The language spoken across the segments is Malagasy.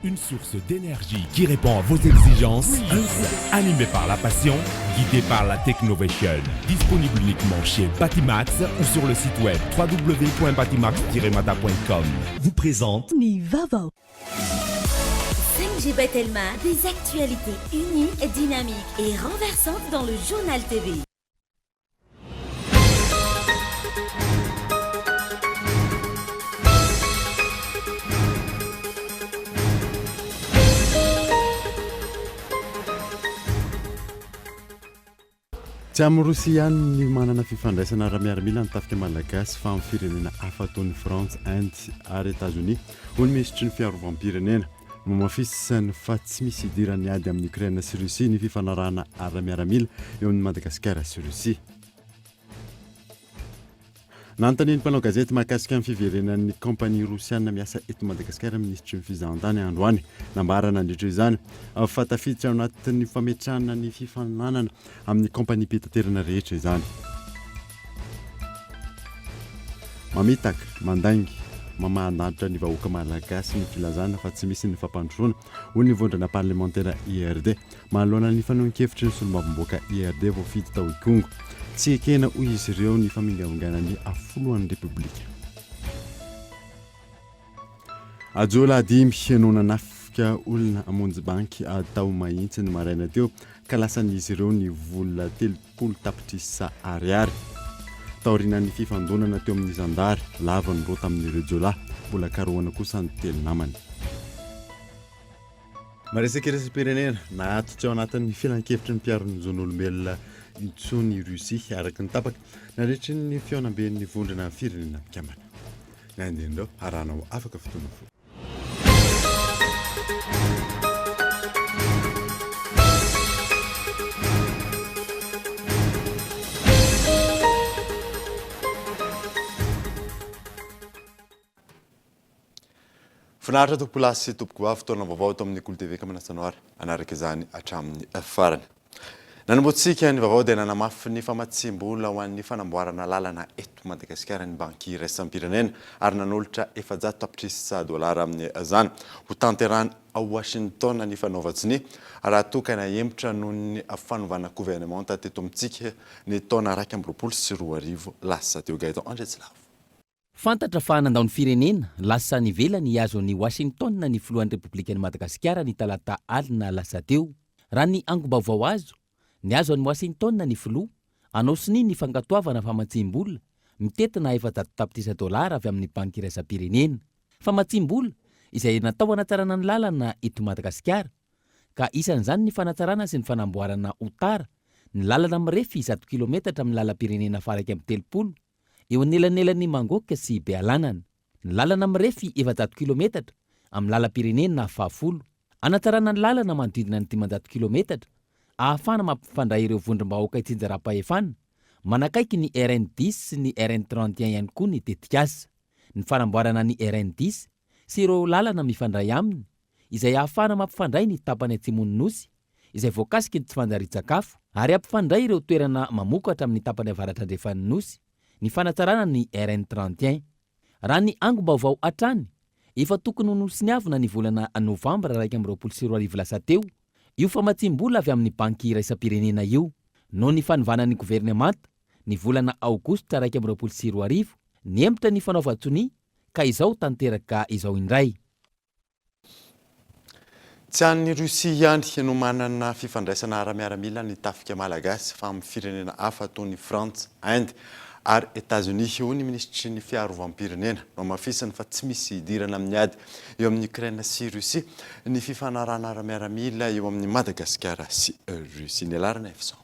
Une source d'énergie qui répond à vos exigences, animé par la passion, guidé par la Technovation. Disponible uniquement chez Batimax ou sur le site web www.batimax-mada.com. Vous présente Ny vaovao. 5G by Telma, des actualités uniques, dynamiques et renversantes dans le Journal TV. Tsy amin'i Rosia ihany ny manana fifandraisana ara-miaramila ny tafika malagasy fa amin'ny firenena hafa toy ny Frantsa, Inde ary Etazonia, hoy ny minisitry ny fiarovam-pirenena. Nohamafisiny fa tsy misy idiran'ny ady amin'i Ukraine sy Russie ny fifanarahana ara-miaramila eo amin'i Madagasikara sy Russie. Nanontanian'ny mpanao gazety mahakasika ny fiverenan'ny kaompania rosiana miasa eto Madagasikara ny minisitry ny fizahantany androany. Nambara nandritra izany fa tafiditra ao anatin'ny fametrahana ny fifaninanana amin'ny kaompaniam-pitaterana rehetra izany. Mamitaka, mandainga, mamahan-danitra ny vahoaka malagasy ny filazana fa tsy misy ny fampandrosoana, hoy ny vondrona parlemantera IRD, manoloana ny fanehoan-kevitry ny solombavambahoaka IRD voafidy tao Ikongo. Tsy ekena, hoy izy ireo, ny famingavingana ny filohan'ny Repoblika. Jiolahy dimy no nanafika olona hamonjy banky tao Mahitsy ny maraina teo ka lasan'izy ireo ny vola 30 tapitrisa ariary. Taorianan'ny fifandonana teo amin'ny zandary, lavo ny roa tamin'ireo jiolahy, mbola karohana kosa ny telo namany. Maresaka iraisam-pirenena, naato tsy ao anatin'ny filankevitry ny mpiaro ny zon'olombelona intsony i Russie, araka ny tapaka nandritry ny fihaonamben'ny vondrona firenena mikambana. Ny andian'ireo harahanao afaka fotoana fohy. Finaritra tompokolahy sy tompokovavy, fotoana vaovao eto amin'ny Kolo TV ka manasa anao ary hanaraka izany hatramin'ny farany. Nanombohantsika ny vaovao dia nanamafy ny famatsiam-bola ho an'ny fanamboarana lalana eto Madagasikara ny Banky Iraisam-pirenena ary nanolotra 400 tapitrisa dolara amin'izany. Hotanterahina ao Washington ny fanaovan-tsonia raha toa ka nahemotra noho ny fanovana governemanta teto amintsika ny taona 2021 lasa teo. Gaëtan Andriatsilavo. Fantatra fa nandao ny firenena, lasa any ivelany hihazo an'i Washington ny filohan'ny Repoblikan'i Madagasikara ny talata alina lasa teo. Raha ny angom-baovao azo, nihazo an'i Washington ny filoha, hanao sonia ny fankatoavana famatsiam-bola mitentina 400 tapitrisa dolara avy amin'ny Banky Iraisam-pirenena. Famatsiam-bola izay natao hanatsarana ny lalana eto Madagasikara, ka isan'izany ny fanatsarana sy ny fanamboarana ho tara ny lalana mirefy 100 kilometatra amin'ny lalam-pirenena faha 31 eo anelanelan'i Mangoky sy Bealanana. Ny lalana mirefy 400 kilometatra amin'ny lalam-pirenena fahafolo. Hanatsarana ny lalana manodidina ny 500 kilometatra ahafahana mampifandray ireo vondrom-bahoaka itsinjaram-pahefana manakaiky ny RN dix sy ny RN 31 ihany koa ny tetikasa. Ny fanamboarana ny RN dix sy ireo lalana mifandray aminy izay ahafahana mampifandray ny tapany atsimon'ny Nosy izay voakasiky ny tsy fanjarian-tsakafo ary hampifandray ireo toerana mamokatra amin'ny tapany avaratra-andrefan'ny Nosy ny fanatsarana ny RN 31. Raha ny angom-baovao hatrany, efa tokony ho nosoniavina ny volana novambra 2021 lasa teo io famatsiam-bola avy amin'ny Banky iraisam-pirenena io. Noho ny fanovana ny governemanta ny volana aogositra 2021, nihemotra ny fanaovan-tsonia ka izao tanteraka izao indray. Tsy any Russie ihany no manana fifandraisana ara-miaramila ny tafika malagasy fa amin'ny firenena hafa toy ny Frantsa, Inde ary Etazonia, hoy ny minisitry ny fiarovam-pirenena. Nohamafisiny fa tsy misy idirana amin'ny ady eo amin'i Ukraine sy Russie ny fifanarahana ara-miaramila eo amin'i Madagasikara sy Russie. Ny alarana Efson.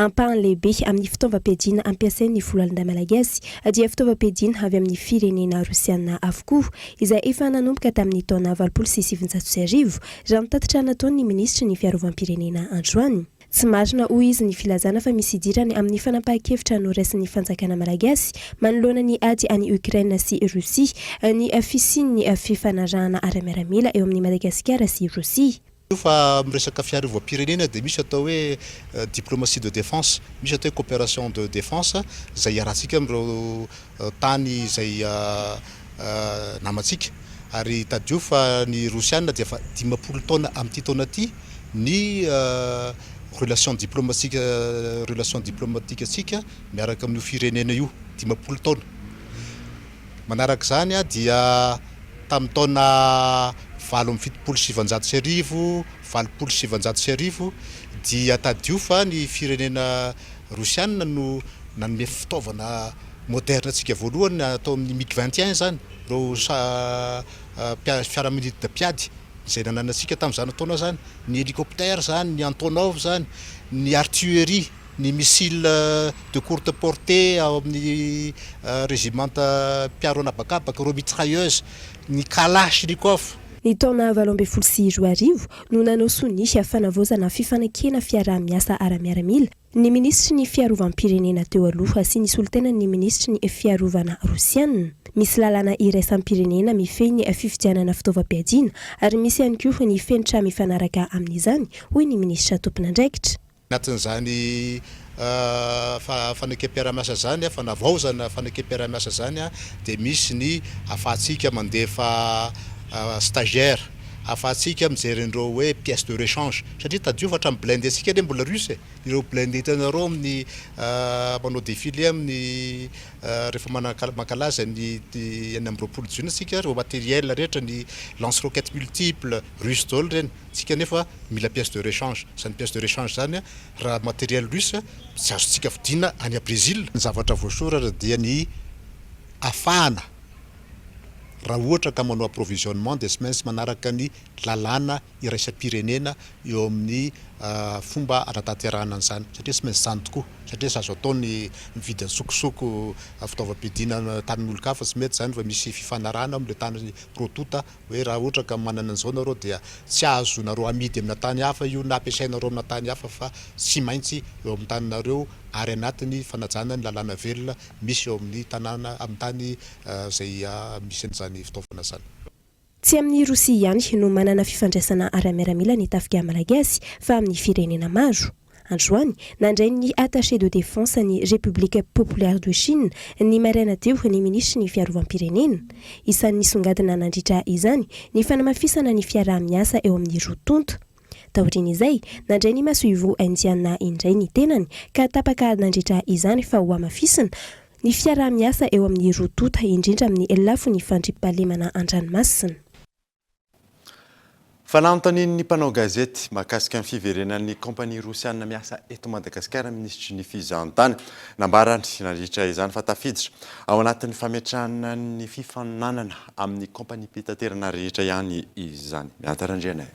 Ampahany lehibe amin'ny fitaovam-piadiana ampiasain'ny foloalindahy malagasy dia fitaovam-piadiana avy amin'ny firenena rosiana avokoa, izay efa nanomboka tamin'ny taona 1980, raha ny tatitra nataon'ny minisitry ny fiarovam-pirenena androany. Tsy marina, hoy izy, ny filazana fa misy idirany amin'ny fanapahan-kevitra noraisin'ny fanjakana malagasy manoloana ny ady any Ukraine sy Russie ny fisian'ny fifanarahana ara-miaramila eo amin'i Madagasikara sy Rosia. Io fa amin'ny resaka fiarovam-pirenena dia misy atao hoe diplomatie de défense, misy atao hoe coopération de défense izay iarahantsika amin'ireo tany izay namantsika. Ary tadidio fa ny Rosiana dia efa 50 taona amin'ity taona ity ny relation diplomatique relation diplomatique antsika miaraka amin'io firenena io, 50 taona. Manaraka izany dia tamin'ny taona 1978, 1980 dia tadidio fa ny firenena Rosiana no nanome fitaovana moderne antsika voalohany atao amin'ny Mig 21 izany, ireo fiaramanidina mpiady izay nananantsika tamin'izany fotoana izany, ny hélicoptère izany, ny Antonov izany, ny artillerie, ny missile de courte portée ao amin'ny régimenta mpiaro an'habakabaka, ireo mitrailleuse, ny kalachnikov. Ny taona 2018 no nanao sonia fanavaozana fifanekena fiaraha-miasa ara-miaramila ny minisitry ny fiarovam-pirenena teo aloha sy ny solontenan'ny minisitry ny fiarovana rosiana. Misy lalàna iraisam-pirenena mifehy ny fividianana fitaovam-piadiana ary misy ihany koa ny fenitra mifanaraka amin'izany, hoy ny minisitra tompon'andraikitra. Anatin'izany fanekem-piarahamiasa izany, fanavaozana fanekem-piarahamiasa izany dia misy ny ahafahantsika mandefa stagiaire, ahafahantsika mijery an'ireo hoe pièces de rechange satria tadidio fa hatramin'ny blindé-ntsika anie mbola russe e! Ireo blindé hitanareo amin'ny manao défilé amin'ny rehefa mankalaza ny 26 jiona isika, ireo matériel rehetra, ny lance roquette multiple, russe daholo ireny. Tsika nefa mila pièce de rechange, izany pièce de rechange izany raha matériel russe tsy azontsika vidiana any Brésil. Ny zavatra voasoratra dia ny afahana raha ohatra ka manao approvisionnement dia tsy maintsy manaraka ny lalàna iraisam-pirenena eo amin'ny fomba anatanterahana an'izany satria tsy maintsy izany tokoa satria tsy azo atao ny mividy an-tsokosoko fitaovam-piadiana tanin'olon-kafa tsy mety izany fa misy fifanarahana amin'ilay tany roa tonta hoe raha ohatra ka manana an'izao nareo dia tsy azonareo amidy amina tany hafa io na ampiasainareo amina tany hafa fa tsy maintsy eo amin'ny taninareo ary anatin'ny fanajana ny lalàna velona misy eo amin'ny tanàna amin'ny tany izay misy an'izany fitaovana izany. Tsy amin'i Rosia ihany no manana fifandraisana ara-miaramila ny tafika malagasy fa amin'ny firenena maro. Androany, nandray ny Attaché de défense ny République populaire de Chine ny maraina teo ny minisitry ny Fiarovam-pirenena. Isan'ny nisongadina nandritra izany ny fanamafisana ny fiaraha-miasa eo amin'ny roa tonta. Taorian'izay, nandray ny masoivoho indiana indray ny tenany ka tapaka nandritra izany fa hohamafisina ny fiaraha-miasa eo amin'ny roa tonta indrindra amin'ny lafiny fandriampahalemana an-dranomasina. Fanontanian'ny mpanao gazety mahakasika ny fiverenan'ny kaompania rosiana miasa eto Madagasikara minisitry ny fizahantany. Nambarany nandritra izany fa tafiditra ao anatin'ny fametrahana ny fifaninanana amin'ny kaompaniam-pitaterana rehetra ihany izany. Miantsa Randrianaivo.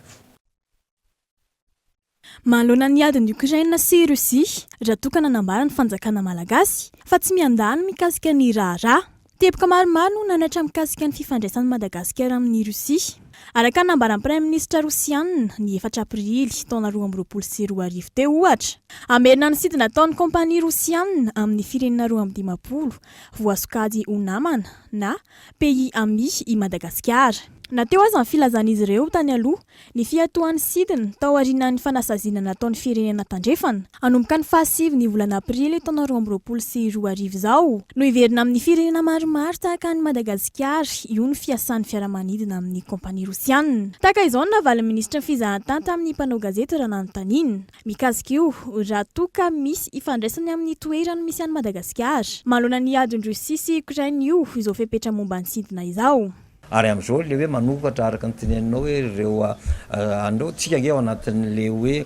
Manoloana ny adin'i Ukraine sy Russie, raha toa ka nanambara ny fanjakana malagasy fa tsy miandany mikasika ny raharaha. Teboka maromaro no nanaitra mikasika ny fifandraisan'i Madagasikara amin'i Russie. Araka ny nambaran'ny Praiminisitra Rosiana ny efatra aprily taona 2022 teo ohatra, hamerina ny sidina ataon'ny kaompania Rosiana amin'ny firenena 52 voasokajy ho namana na pays amis i Madagasikara. Na teo aza ny filazan'izy ireo tany aloha Ny fiatoan'ny sidina, tao aorianan'ny fanasaziana nataon'ny firenena tandrefana, hanomboka ny fahasivy ny volana aprily taona 2022 izao, no hiverina amin'ny firenena maromaro tahaka an'i Madagasikara io ny fiasan'ny fiaramanidina amin'ny kaompania rosiana. Tahaka izao no navalin'ny minisitry ny fizahantany tamin'ny mpanao gazety raha nanontaniana mikasika io raha toa ka misy ifandraisany amin'ny toerana misy an'i Madagasikara manoloana ny adin-dRussie sy Ukraine io izao fepetra momba ny sidina izao. Ary amin'izao ilay hoe manokatra araka ny teneninao hoe ireo an'ireo, tsika ange ao anatin'ilay hoe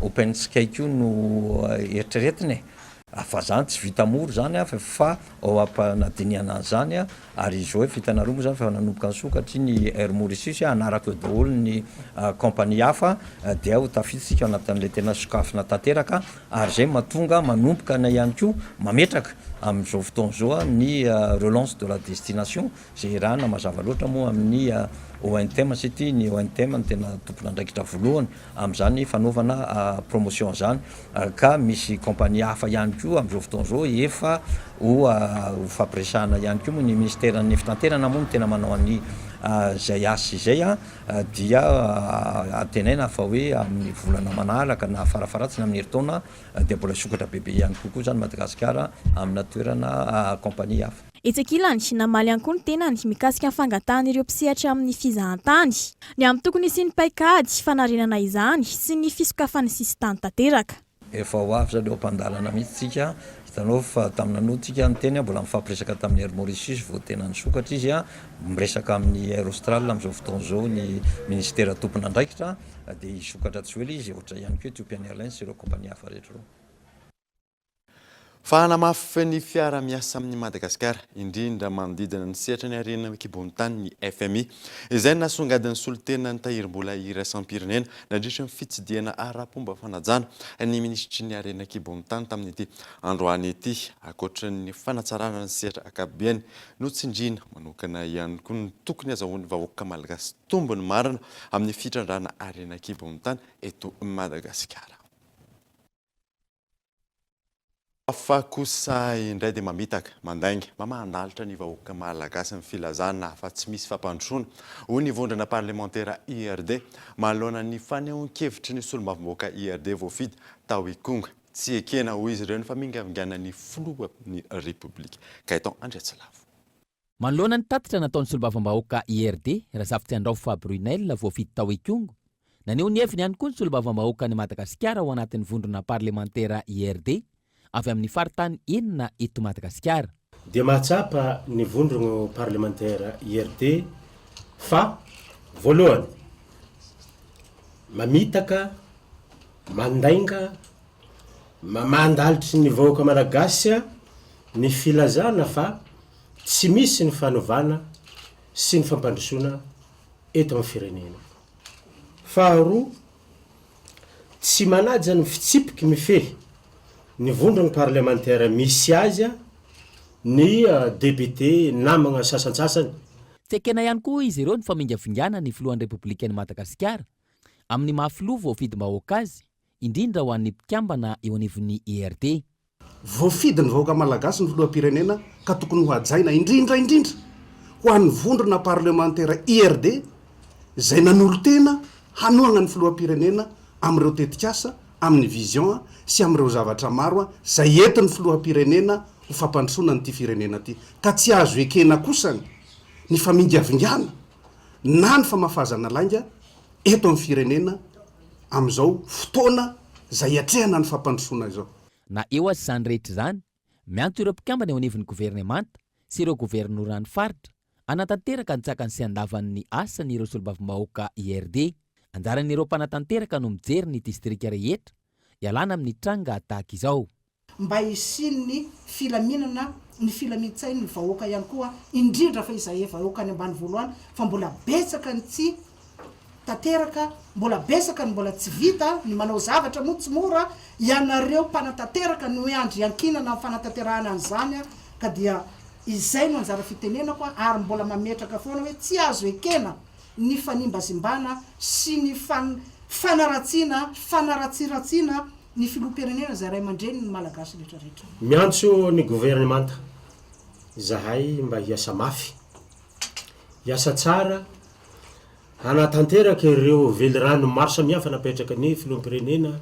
open sky koa no eritreretina e! Fa zany tsy vita mora zany an, fa ao am-panadinihana an'izany an, ary izao efa hitanareo moa zany fa efa nanomboka nisokatra iny Air Mauritius an, hanaraka eo daholo ny compagnie hafa dia ho tafiditra isika ao anatin'ilay tena sokafina tanteraka, ary izay no mahatonga manomboka anay ihany koa mametraka amin'izao fotoana izao ny relance de la destination izay iarahana mazava loatra moa amin'ny ONTM satria ny ONTM no tena tompon'andraikitra voalohany amin'izany fanaovana promotion izany ka misy compagnie hafa ihany koa amin'izao fotoana izao efa ho ho fampiresahana ihany koa moa ny ministeran'ny fitanterana moa no tena manao an'ny izay asa izay dia antenaina fa hoe amin'ny volana manaraka na farafaharatsiny amin'ny herintaona dia mbola hisokatra bebe ihany kokoa izany Madagasikara amina toerana compagnie hafa. Etsy ankilany, namaly ihany koa ny tenany mikasika ny fangatahan'ireo mpisehatra amin'ny fizahantany ny amin'ny tokony hisian'ny paikady fanarenana izany sy ny fisokafan'ny sisintany tanteraka. Efa ho avy zany eo am-pandalana mihitsy tsika, hitanao fa tamin'ny nanoa tsika niteny aho mbola nifampiresaka tamin'ny Air Mauritius vao tena nisokatra izy an, miresaka amin'ny Air Austral amin'izao fotoana izao ny ministera tompon'andraikitra dia hisokatra tsy ho ela izy, ohatra ihany koa Ethiopian Airlines sy ireo compagnie hafa rehetra ireo. Fa hanamafy ny fiara-miasa amin'i Madagasikara, indrindra manodidina ny sehatra ny harena an-kibon'ny tany ny fmi, izay nasongadin'ny solontenan'ny Tahirimbola iraisam-pirenena nandritra ny fitsidihana ara-pomba fanajana ny minisitry ny harena an-kibon'ny tany tamin'ity androany ity. Ankoatra ny fanatsarana ny sehatra ankapobeny, notsindriana manokana ihany koa ny tokony hazahoan'ny vahoaka malagasy tombony marina amin'ny fitrandrahana harena an-kibon'ny tany eto Madagasikara. Hafa kosa indray dia mamitaka, mandainga, mamahan-dalitra ny vahoaka malagasy ny filazana fa tsy misy fampandrosoana, hoy ny vondrona parlemantera IRD, manoloana ny fanehoan-kevitry ny solombavambahoaka IRD voafidy tao Ikongo. Tsy ekena, hoy izy ireo, ny famingavinganan'ny filohan'ny Repoblika, Gaëtan Andriatsilavo. Manoloana ny tatitra nataon'ny solombavambahoaka IRD, Razafitsiandraofa Brunelle, voafidy tao Ikongo, naneho ny heviny ihany koa ny solombavambahoakan'i Madagasikara ao anatin'ny vondrona parlemantera IRD, avy amin'ny faritany enina eto Madagasikara. Dia mahatsapa ny vondrona parlemantera IRD fa, voalohany, mamitaka, mandainga, mamandalitry ny vahoaka Malagasy ny filazana fa Tsy misy ny fanovana sy ny fampandrosoana eto amin'ny firenena. Faharoa, tsy manaja ny fitsipiky mifehy ny vondrona parlemantera misy azy ny depiote namagna sasantsasany. Tsy ekena ihany koa hoy izy ireo ny famingavingana ny filohan'ny Repoblikan'i Madagasikara amin'ny maha filoha voafidim-bahoaka azy, indrindra ho an'ny mpikambana eo anivon'ny IRD. Voafidy ny vahoaka malagasy ny filoham-pirenena ka tokony ho hajaina indrindra indrindra ho an'ny vondrona parlemantera IRD izay nanolo-tena hanohagna ny filoham-pirenena amin'ireo tetikasa, amin'ny vision sy amin'ireo zavatra maro izay entin'ny filoham-pirenena ho fampandrosoana an'ity firenena ity. Ka tsy azo ekena kosany ny famingavingana na ny famafazana lainga eto amin'ny firenena amin'izao fotoana izay iatrehana ny fampandrosoana izao. Na eo aza izany rehetra izany, miantso ireo mpikambana eo anivon'ny governemanta sy ireo governoran'ny faritra hanatanteraka an-tsakany sy an-davany ny asany ireo solombavambahoaka IRD. Anjaran'ireo mpanatanteraka no mijery ny distrika rehetra ialana amin'ny tranga tahaka izao. mba hisian'ny filaminana, ny filamin-tsain'ny vahoaka ihany koa, indrindra fa izahay vahoaka any ambanivolo any, fa mbola betsaka ny tsy tanteraka, mbola betsaka ny mbola tsy vita, ny manao zavatra moa tsy mora, ianareo mpanatanteraka no andry iankinana amin'ny fanatanterahana an'izany ka dia izay no anjara fitenenako ary mbola mametraka foana hoe tsy azo ekena ny fanimbazimbana sy ny fanaratsiana, fanaratsiratsiana ny filoham-pirenena izay ray aman-drenin' ny Malagasy rehetra rehetra. Miantso ny governemanta izahay mba hiasa mafy, hiasa tsara, hanatanteraka ireo velirano maro samihafa napetraky ny filoham-pirenena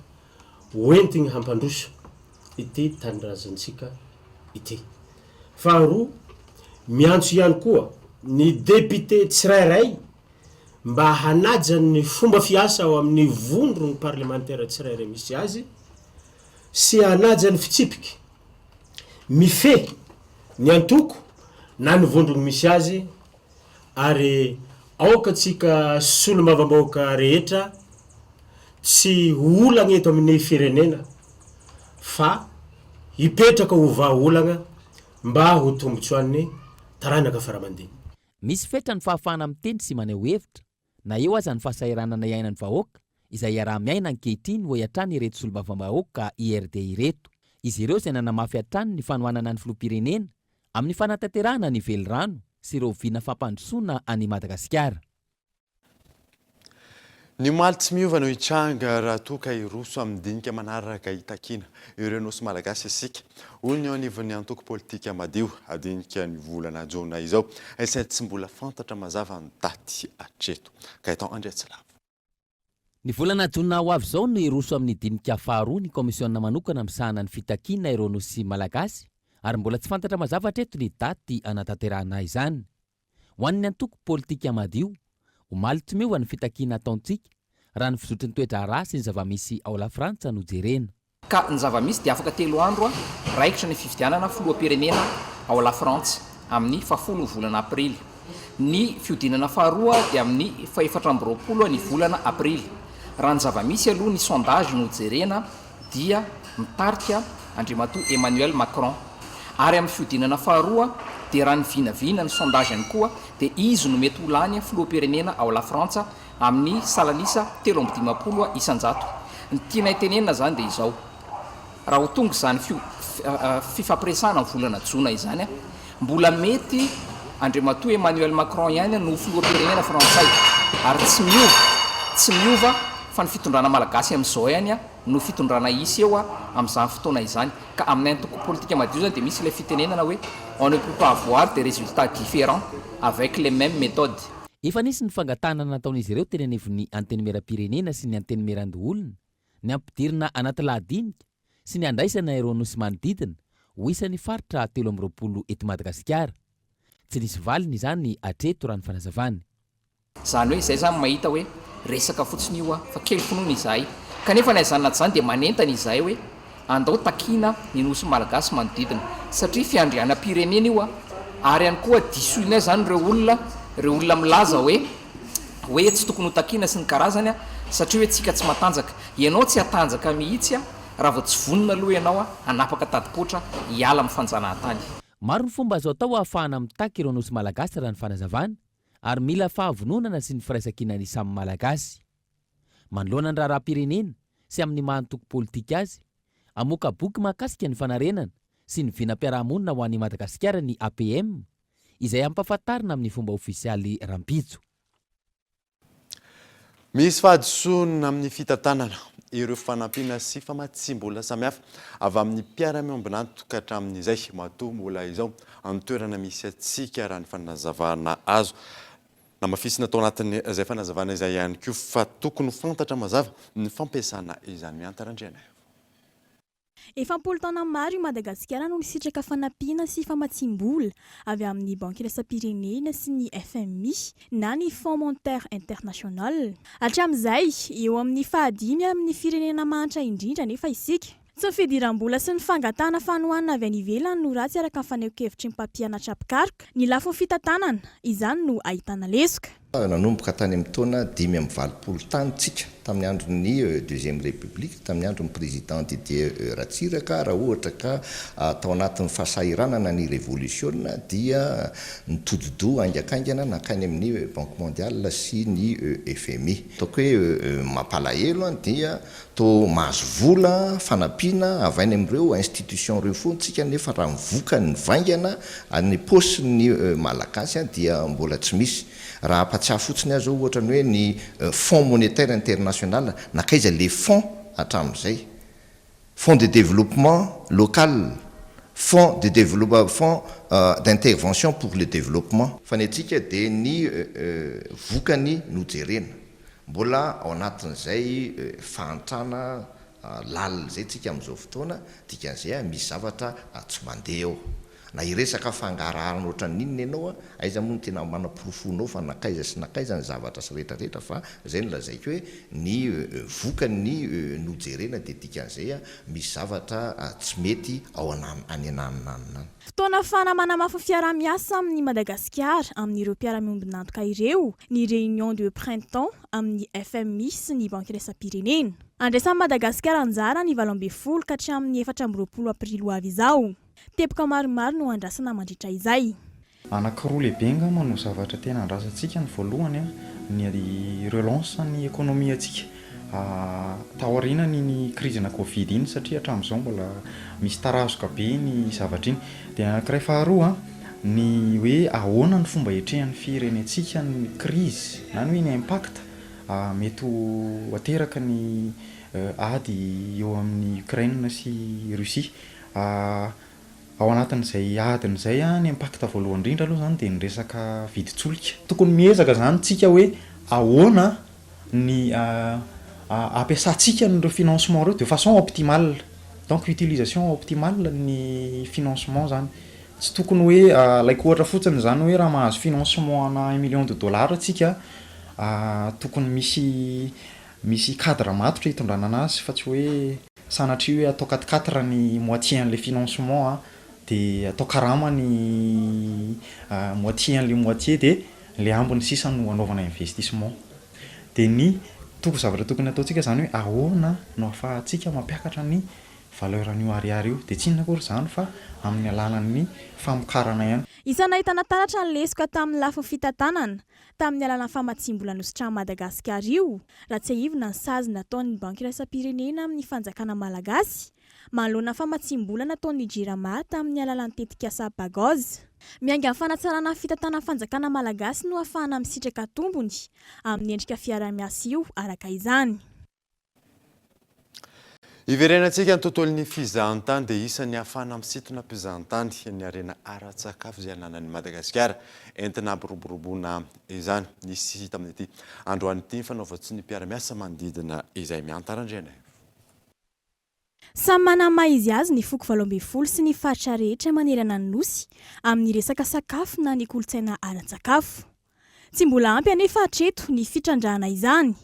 hoentiny hampandroso ity tanindrazantsika ity. Faharoa, miantso ihany koa ny député tsirairay mba hanaja ny fomba fiasa ao amin'ny vondron'ny parlemantera tsirairay misy azy sy hanaja ny fitsipiky mifehy ny antoko na ny vondrony misy azy ary aoka tsika solombavambahoaka rehetra tsy ho olagna eto amin'ny firenena fa hipetraka ho vahaolagna mba ho tombotsoan'ny taranaka faramandimby. Misy fetra ny fahafahana miteny sy maneho hevitra, na eo aza ny fahasahiranana iainan'ny vahoaka, izay iaraha-miaina ankehitriny hoy hatrany ireto solombavambahoaka IRD ireto. Izy ireo izay nanamafy hatrany ny fanohanana ny filoham-pirenena amin'ny fanatanterahana ny velirano sy ireo vina fampandrosoana an'i Madagasikara. Ny omaly tsy miova no hitranga raha toa ka hiroso amin'ny dinika manaraka hitakiana ireo Nosy Malagasy isika, hoy ny eo anivon'ny antoko politika Madio. Dinika ny volana jona izao, izay tsy mbola fantatra mazava ny daty hatreto. Gaëtan Andriatsilavo. Ny volana jona ho avy izao no hiroso amin'ny dinika faharoa ny kaomisiona manokana misahana ny fitakiana ireo Nosy Malagasy. ary mbola tsy fantatra mazava hatreto ny daty hanatanterahana izany. Ho an'ny antoko politika madio, omaly tsy miova ny fitakiana ataontsika raha ny fizotry ny toe-draharaha sy ny zava-misy ao Lafrantsa no jerena. Ka ny zava-misy dia afaka telo andro raikitra ny fifidianana filoham-pirenena ao Lafrantsa amin'ny fahafolo ny volana aprily. Ny fihodinana faharoa dia amin'ny fahefatra 28 ny volana aprily. Raha ny zava-misy aloha ny sondage no jerena dia mitarika Andriamatoa Emmanuel Macron. Ary amin'ny fihodinana faharoa dia raha ny vinavina ny sondage ihany koa dia izy no mety ho lany filoham-pirenena ao Lafrantsa amin'ny salan'isa 53%. Ny tianay tenenina izany dia izao, raha ho tonga izany fifampiresahana amin'ny volana jona izany, mbola mety Andriamatoa Emmanuel Macron ihany no ho filoham-pirenena frantsay ary tsy miova, tsy miova fa ny fitondrana malagasy amin'izao ihany no fitondrana hisy eo amin'izany fotoana izany. Ka amin'ny antoko politika madio izany dia misy ilay fitenenana hoe on ne peut pas avoir des résultats différents avec les mêmes méthodes. Efa nisy ny fangatahana nataon'izy ireo teny anivon'ny Antenimierampirenena sy ny Antenimierandoholona ny hampidirina anaty lahadinika sy ny handraisana ireo nosy manodidina ho isan'ny faritra 23 eto Madagasikara. Tsy nisy valiny izany hatreto raha ny fanazavany. Izany hoe izay izany mahita hoe resaka fotsiny io fa kely finoana izahay. Kanefa na izany na tsy izany dia manentana izahay hoe andao takiana ny nosy malagasy manodidina satria fiandrianam-pirenena io ary ihany koa disoinay izany ireo olona ireo olona milaza hoe hoe tsy tokony ho takiana sy ny karazany satria hoe tsika tsy matanjaka. Ianao tsy hatanjaka mihitsy raha vao tsy vonona aloha ianao hanapaka tadipoatra hiala amin'ny fanjanahantany. Maro ny fomba azo atao ahafahana mitaky ireo nosy malagasy raha ny fanazavana ary mila fahavononana sy ny firaisankinan'ny samy Malagasy. Manoloana ny raharaham-pirenena sy amin'ny maha antoko politika azy, hamoaka boky mahakasika ny fanarenana sy ny vinam-piarahamonina ho an'i Madagasikara ny APM, izay hampahafantarina amin'ny fomba ofisialy rahampitso. Misy fahadisoana amin'ny fitantanana ireo fanampiana sy famatsiam-bola samihafa avy amin'ny mpiara-miombon'antoka hatramin'izay matoa mbola izao amin'ny toerana misy antsika raha ny fanazavana azo. Namafisina tao anatin'izay fanazavana izay ihany koa fa tokony ho fantatra mazava ny fampiasana izany. Mihanta Randrianaivo. Efa am-polo taona maro i Madagasikara no nisitraka fanampiana sy famatsiam-bola avy amin'ny Banky Iraisam-pirenena sy ny FMI na ny Fonds Monetaire International. Hatramin'izay, eo amin'ny fahadimy amin'ny firenena mahantra indrindra anefa isika. Tsy ny fidiram-bola sy ny fangatahana fanohanana avy any ivelany no ratsy araka ny fanehoan-kevitry ny mpampianatra mpikaroka. Ny lafiny fitantanana, izany no ahitana lesoka. Nanomboka tany amin'ny taona 85 tany tsika, tamin'ny andron'ny deuxième république, tamin'ny andron'ny président Didier Ratsiraka, raha ohatra ka tao anatin'ny fahasahiranana ny revolisiona dia nitodi-doha haingankaingana nankany amin'ny Banque mondiale sy ny FMI. Ataoko hoe mampalahelo dia Toa mahazo vola, fanampiana avy any amin'ireo institutions ireo foana tsika nefa raha ny vokany mivaingana any paosin'ny Malagasy dia mbola tsy misy. Raha hampatsiahy fotsiny aho izao ohatra ny hoe ny Fonds monétaire international, nankaiza le fonds hatramin'izay? Fonds de développement local, fonds de développe, fonds d'intervention pour le développement. Fa ny antsika dia ny vokany no jerena. Mbola ao anatin'izay fahantrana lalina izay tsika amin'izao fotoana, dikan'izay misy zavatra tsy mandeha ao. Na hiresaka fangaraharana ohatran'ny inona ianao, aiza moa no tena manaporofoanao fa nankaiza sy nankaiza ny zavatra sy rehetra rehetra fa izay no lazaiko hoe ny vokany no jerena dia dikan'izay misy zavatra tsy mety ao any ananona any. Fotoana ahafahana manamafy ny fiaraha-miasa amin'i Madagasikara amin'ireo mpiara-miombon'antoka ireo ny Réunion de printemps amin'ny FMI sy ny Banky iraisam-pirenena. Andraisan'i Madagasikara anjara ny 18 ka hatramin'ny 24 aprily ho avy izao. Teboka maromaro no andrasana mandritra izay. Anankiroa lehibe angamba no zavatra tena andrasantsika, ny voalohany ny relance ny économie antsika taorianan'iny crise-na covid iny satria hatramin'izao mbola misy tarazoka be iny zavatra iny. Dia anankiray faharoa ny hoe ahoana ny fomba hiatrehan'ny firenentsika ny crise na ny hoe ny impact mety ho ateraky ny ady eo amin'i Ukraine sy Russie. Ao anatin'izay adiny izay, ny impact voalohany indrindra aloha izany dia ny resaka vidin-tsolika. Tokony miezaka izany tsika hoe ahoana ny hampiasantsika an'ireo financement ireo de façon optimale. Donc utilisation optimale ny financement zany. Tsy tokony hoe alaiko ohatra fotsiny izany hoe raha mahazo financement ana un million de dollars tsika tokony misy misy cadre matotra hitondrana anazy fa tsy hoe sanatria hoe atao quatre quatre ny moitié an'ilay financement a de atao karama ny moitié an'ilay moitié de le ambiny sisa no anaovana investissement. De ny toko zavatra tokony ataontsika zany hoe ahoana no ahafahantsika mampiakatra ny valeur an'io ariary io de tsy inona akory izany fa amin'ny alalan'ny famokarana ihany. Isan'ny nahitana taratra ny lesoka tamin'ny lafiny fitantanana, tamin'ny alalan'ny famatsiam-bola nositrahan'i Madagasikara io, raha tsiahivina ny sazy nataon'ny Banky iraisam-pirenena amin'ny fanjakana malagasy, manoloana ny famatsiam-bola nataon'ny Jirama tamin'ny alalan'ny tetikasa Pagoz. Miainga amin'ny fanatsarana ny fitantanan'ny fanjakana malagasy no ahafahana misitraka tombony amin'ny endrika fiaraha-miasa io, araka izany. Hiverenantsika ny tontolon'ny fizahantany dia isan'ny ahafahana misintona mpizahantany ny harena ara-tsakafo izay ananan'i Madagasikara. Entina hampiroboroboana izany. Nisy tamin'ity androany ity ny fanaovan-tsonia mpiara-miasa manodidina izay Mihanta Randrianaivo. Samy manana ny maha izy azy ny foko 18 sy ny faritra rehetra manerana ny Nosy amin'ny resaka sakafo na ny kolontsaina ara-tsakafo. Tsy mbola ampy anefa hatreto ny fitrandrahana izany.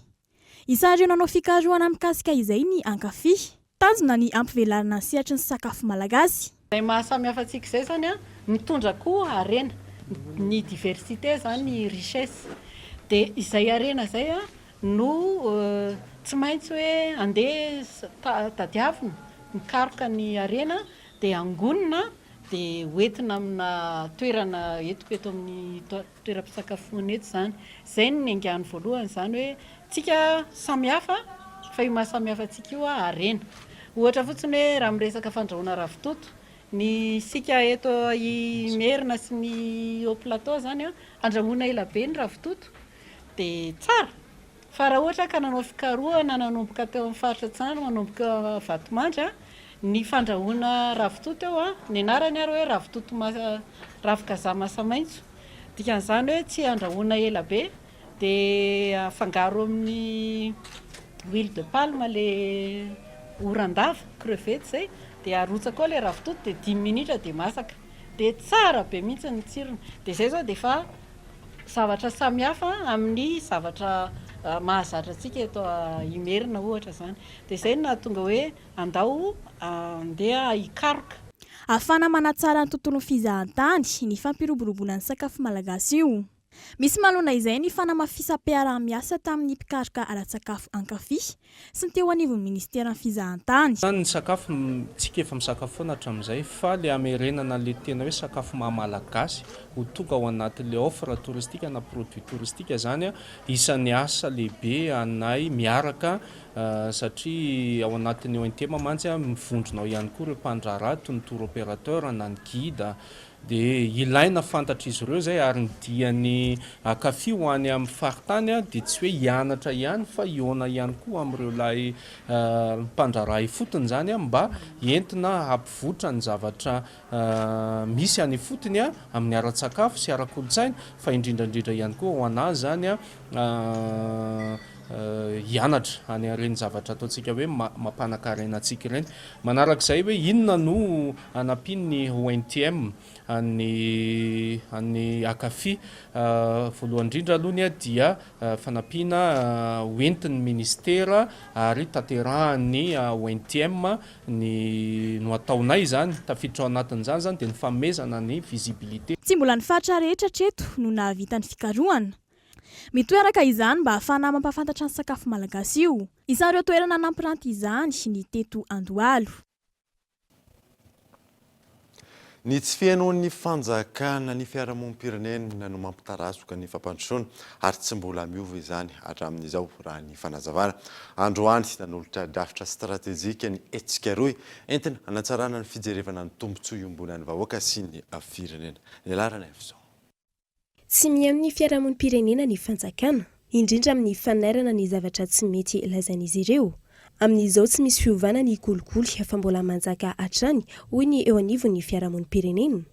Isan'ireo nanao fikarohana mikasika izay ny Ankafy. Tanjona ny hampivelarana ny sehatry ny sakafo malagasy. Izay maha samy hafa antsika izay izany an, mitondra koa harena, ny diversité izany richesse. Dia izay harena izay an no tsy maintsy hoe andeha tadiavina, mikaroka ny harena dia angonina dia hoentina amina toerana entiko eto amin'ny toeram-pisakafoana eto izany. Izay no niaingàny voalohany izany hoe tsika samy hafa fa io maha samy hafa antsika io harena. Ohatra fotsiny hoe raha miresaka fandrahoana ravitoto, ny isika eto Imerina sy ny Haut Plateau izany andrahoina ela be ny ravitoto dia tsara fa raha ohatra ka nanao fikarohana nanomboka teo amin'ny faritra Atsinanana manomboka Vatomandry ny fandrahoana ravitoto eo ny anarany ary hoe ravitoto ravin-kazaha masamaitso dikan'izany hoe tsy andrahoana ela be dia afangaro amin'ny huile de palme le oran-dava crevette izay dia arotsaka ao le ravitoto dia dimy minitra dia masaka dia tsara be mihitsy ny tsirony dia izay izao dia efa zavatra samihafa amin'ny zavatra mahazatra antsika eto Imerina ohatra izany. Dia izay no nahatonga hoe andao andeha hikaroka. Ahafahana manatsara ny tontolon'ny fizahantany ny fampiroboroboana ny sakafo malagasy io. Misy manoloana izay ny fanamafisam-piaraha-miasa tamin'ny mpikaroka ara-tsakafo Ankafy sy ny teo anivon'ny minisiteran'ny fizahantany. Ny sakafo, tsika efa misakafo foana hatramin'izay fa le hamerenana le tena hoe sakafo maha malagasy ho tonga ao anatin'le offre touristique na produit touristique zany isan'ny asa lehibe anay miaraka satria ao anatin'ny ONTM mantsy mivondrona ao ihany koa ireo mpandraharaha toy ny tour opérateur na ny guide Dia ilaina fantatr'izy ireo izay ary ny dian'ny Akafy ho any amin'ny faritany dia tsy hoe hianatra ihany fa hihaona ihany koa amin'ireo ilay mpandraharaha ifotony izany mba entina hampivoitra ny zavatra misy any ifotony amin'ny ara-tsakafo sy ara-kolontsaina fa indrindra indrindra ihany koa ho an'azy izany hianatra any ireny zavatra ataontsika hoe mampanan-karena antsika ireny. Manarak'izay hoe inona no hanampian'ny ONTM an'ny an'ny Akafy. Voalohany indrindra aloha ny dia fanampiana hoentin'ny ministera ary tanterahan'ny ONTM ny no ataonay izany. Tafiditra ao anatin'izany izany dia ny fanomezana ny visibilité. Tsy mbola ny faritra rehetra hatreto no nahavita ny fikarohana. Mitohy araka izany mba hahafahana mampahafantatra ny sakafo malagasy io. Isan'ireo toerana nampiranty izany ny teto Andohalo. Ny tsy fihainoan'ny fanjakana ny fiarahamonim-pirenena no mampitarazoka ny fampandrosoana ary tsy mbola miova izany hatramin'izao, raha ny fanazavana. Androany, nanolotra drafitra stratejika ny hetsika rohy entina hanatsarana ny fijerevana ny tombontsoa iombonan'ny vahoaka sy ny firenena. Ny laharana izao. Tsy mihaino ny fiarahamonim-pirenena ny fanjakana, indrindra amin'ny fanairana ny zavatra tsy mety lazain'izy ireo. Amin'izao tsy misy fiovana ny kolikoly fa mbola manjaka hatrany, hoy ny eo anivon'ny fiarahamonim-pirenena.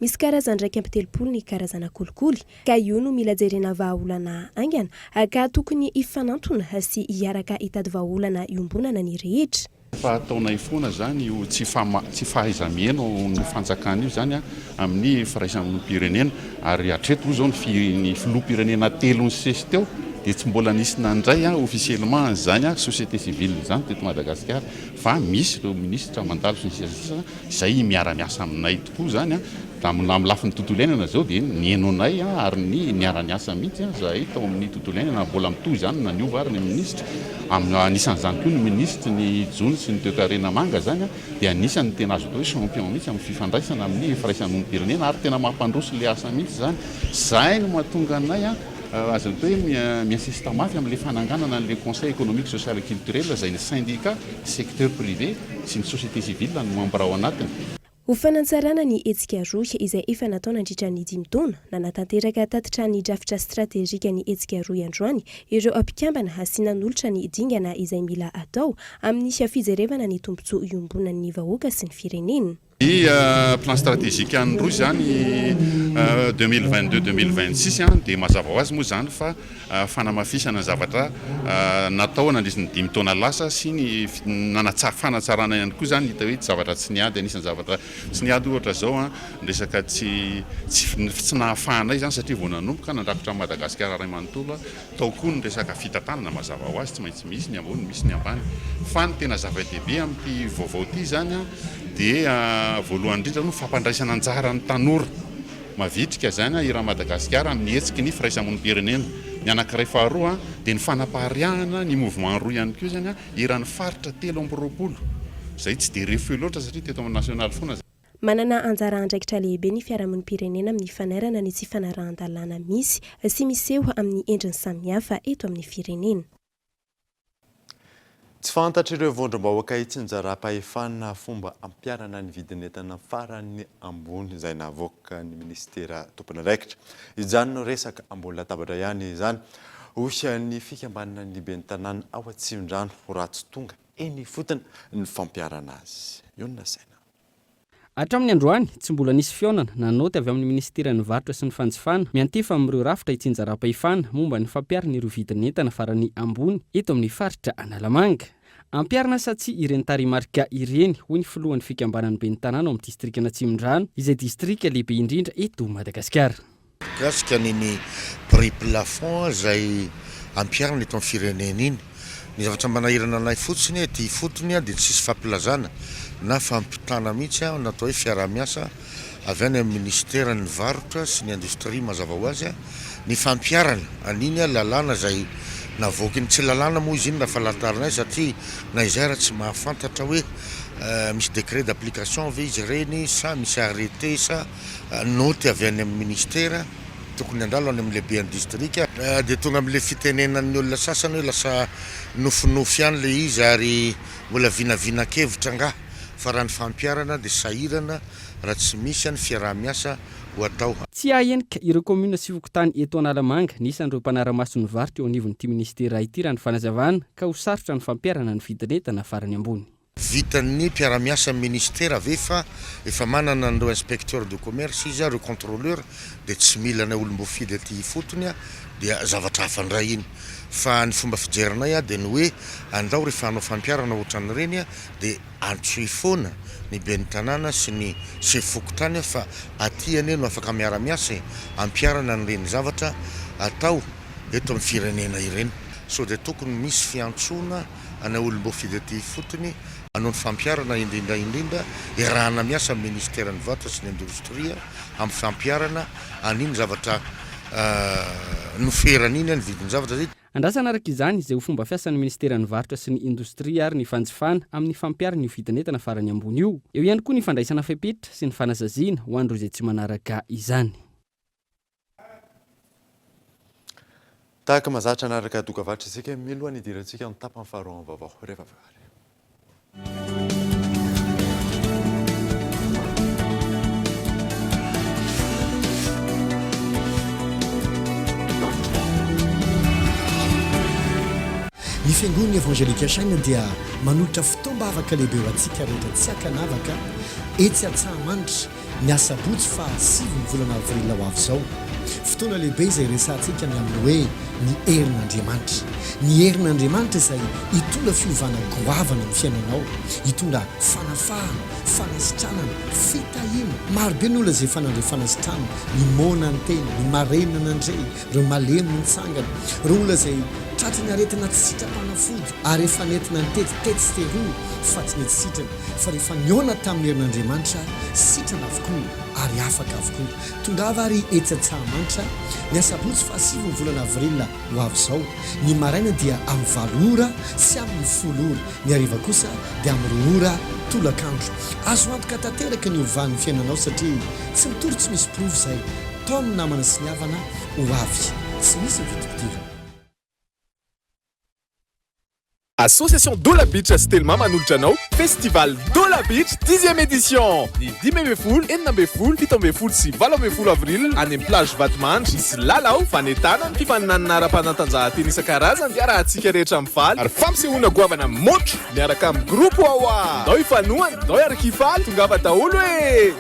Misy karazany 31 ny karazana kolikoly, ka io no mila jerena vahaolana haingana, ka tokony hifanantona sy hiaraka hitady vahaolana iombonana ny rehetra. Efa ataonay foana izany io tsy tsy fahaiza-mihaino ny fanjakana io izany amin'ny firaisamonim-pirenena ary hatreto moa izao ny ny filoham-pirenena telo nisesy teo dia tsy mbola nisy nandray officiellement an'izany société civile izany teto Madagasikara fa misy ireo minisitra mandalo sy ny sisa sy ny sisa izay miara-miasa aminay tokoa izany Amin'ny lafiny tontolo iainana izao dia nihaino anay ary ny niara-niasa mihitsy izahay tao amin'ny tontolo iainana, mbola mitohy izany na niova ary ny minisitra, anisan'izany koa ny minisitry ny jono sy ny toekarena manga izany dia anisan'ny tena azo atao hoe champion mihitsy amin'ny fifandraisana amin'ny firaisamonim-pirenena ary tena mampandroso ilay asa mihitsy izany. Izay no mahatonga anay azo atao hoe mi-insiste mafy amin'ilay fananganana an'ilay conseil économique, social et culturel izay ny syndicat, secteur privé sy ny société civile no membre ao anatiny. Ho fanatsarana ny hetsika rohy izay efa natao nandritra ny dimy taona, nanatanteraka tatitra ny drafitra stratejika ny hetsika rohy androany ireo mpikambana sy nanolotra ny dingana izay mila atao amin'ny fijerevana ny tombontsoa iombonan'ny vahoaka sy ny firenena. Ny plan stratégique an'ny rohy izany 2022 2026 dia mazava ho azy moa izany fa fanamafisana ny zavatra natao nandritry ny dimy taona lasa sy ny fanatsarana ihany koa izany hita hoe zavatra tsy niady, anisan'ny zavatra tsy niady ohatra izao ny resaka tsy tsy nahafahanay izany satria vao nanomboka nandrakotra an'i Madagasikara iray manontolo, tao koa ny resaka fitantanana mazava ho azy tsy maintsy misy ny ambony misy ny ambany fa ny tena zava-dehibe amin'ity vaovao ity izany dia voalohany indrindra aloha ny fampandraisana anjara ny tanora. Mavitrika izany i Ramadagasikara amin'ny hetsiky ny firaisamonim-pirenena. Ny anankiray faharoa dia ny fanapariahana ny mouvement roa ihany koa izany eran'ny faritra 23, izay tsy dia re feo loatra satria teto amin'ny nasionaly foana. Manana anjara andraikitra lehibe ny fiarahamonim-pirenena amin'ny fanairana ny tsy fanarahan-dalàna misy sy miseho amin'ny endriny samihafa eto amin'ny firenena. Tsy fantatr'ireo vondrom-bahoaka itsinjaram-pahefana fomba ampiharana ny vidin'entana farany ambony izay navoakan'ny minisitera tompon'andraikitra. Hijanona ho resaka ambony latabatra ihany izany, hoy ny fikambanan'ny ben'ny tanàna ao Atsimondrano raha tsy tonga eny ifotony ny fampiharana azy. Io no lazaina. Hatramin'ny androany, tsy mbola nisy fihaonana na naoty avy amin'ny minisiteran'ny Varotra sy ny Fanjifana miantefa amin'ireo rafitra itsinjaram-pahefana momba ny fampiharana ireo vidin'entana farany ambony eto amin'ny faritra Analamanga. Ampiharina sa tsia ireny tarehimarika ireny, hoy ny filohan'ny fikambanan'ny ben'ny tanàna ao amin'ny distrikan'Atsimondrano, izay distrika lehibe indrindra eto Madagasikara. Mikasika an'iny prix plafond izay ampiharina eto amin'ny firenena iny. Ny zavatra manahirana anay fotsiny ety ifotony dia tsisy fampilazana na fampitana mihitsy na atao hoe fiaraha-miasa avy any amin'ny minisiteran'ny varotra sy ny indostria mazava ho azy ny fampiharana an'iny lalàna izay navoaky ny tsy lalàna moa izy iny raha falantarinay satria na izay ara tsy mahafantatra hoe misy décret d'application ve izy ireny sa misy arrêté sa Naoty avy any amin'ny ministera, tokony handalo any amin'ny lehiben'ny distrika. Dia tonga amin'ilay fitenenan'ny olona sasany hoe lasa nofinofy ihany ilay izy ary mbola vinavinan-kevitra angaha fa raha ny fampiharana dia sahirana raha tsy misy ny fiaraha-miasa ho atao. Tsy hahenika ireo kaominina sy fokontany eto Analamanga ny isan'ireo mpanara-maso ny varotra eo anivon'ity minisitera ity raha ny fanazavana ka ho sarotra ny fampiharana ny vidin'entana farany ambony. Vitan'ny mpiara-miasa amin'ny ministera ve fa efa manana an'ireo inspecteurs de commerce izy, ireo contrôleurs dia tsy mila anay olom-boafidy aty ifotony dia zavatra hafa indray iny. Fa ny fomba fijerinay dia ny hoe andao rehefa hanao fampiharana ohatran'ireny dia antsoy foana ny ben'ny tanàna sy ny sefo fokontany fa aty anie no afaka miara-miasa e, ampiharana an'ireny zavatra atao eto amin'ny firenena ireny. Sao dia tokony misy fiantsoana anay olom-boafidy aty ifotony hanao ny fampiharana indrindra indrindra iarahana miasa amin'ny ministeran'ny varotra sy ny indostria amin'ny fampiharana an'iny zavatra noferana iny ny vidin-javatra izay. Andrasana araka izany izay ho fomba fiasan'ny ministeran'ny varotra sy ny indostria ary ny fanjifana amin'ny fampiharana io vidin'entana farany ambony io. Eo ihany koa ny fandraisana fepetra sy ny fanasaziana ho an'ireo izay tsy manaraka izany. Tahaka mahazatra hanaraka dokavarotra isika mialohan'ny hidirantsika ny tapany faharoa amin'ny vaovao rehefa avy eo ary. Ny Fiangonana Evangelika Shine dia manolotra fotoam-bavaka lehibe ho antsika rehetra tsy ankanavaka etsy Antsahamanitra ny asabotsy faha sivin'ny volana avril ho avy izao. Fotoana lehibe izay hiresahantsika ny amin'ny hoe ny herin'Andriamanitra. Ny herin'Andriamanitra izay hitondra fiovana goavana amin'ny fiainanao, hitondra fanafahana, fanasitranana, fitahiana. Maro be ny olona izay efa nandre fanasitranana, ny moana niteny, ny marenina nandre, ireo malemy nitsangana, ireo olona izay tratry ny aretina tsy sitram-panafody ary efa nentina nitety tetsy sy teroa fa tsy nety sitrana, fa rehefa nihaona tamin'ny herin'Andriamanitra, sitrana avokoa ary afaka avokoa. Tongava ary etsy Antsahamanitra ny asabotsy fahasivy ny volana avril ho avy izao. Ny maraina dia amin'ny valo ora sy amin'ny folo ora, ny hariva kosa dia amin'ny roa ora tolakandro. Azo antoka tanteraka ny hovan'ny fiainanao satria tsy mitory tsy misy porofo izay taon'ny namana sy ny havana ho avy. Tsy misy ny vidim-pidirana. Association Dola Beach sy Telma manolotra anao Festival Dola Beach dixième édition! Ny 15, 16, 17 sy 18 avril any amin'ny plage Vatomandry. Hisy lalao, fanentanana, fifaninanana ara-panatanjahantena isan-karazany iarahantsika rehetra mifaly ary fampisehoana goavana motro miaraka amin'ny groupe Wawa! Ndao hifanohana, ndao hiaraka hifaly, tongava daholo e!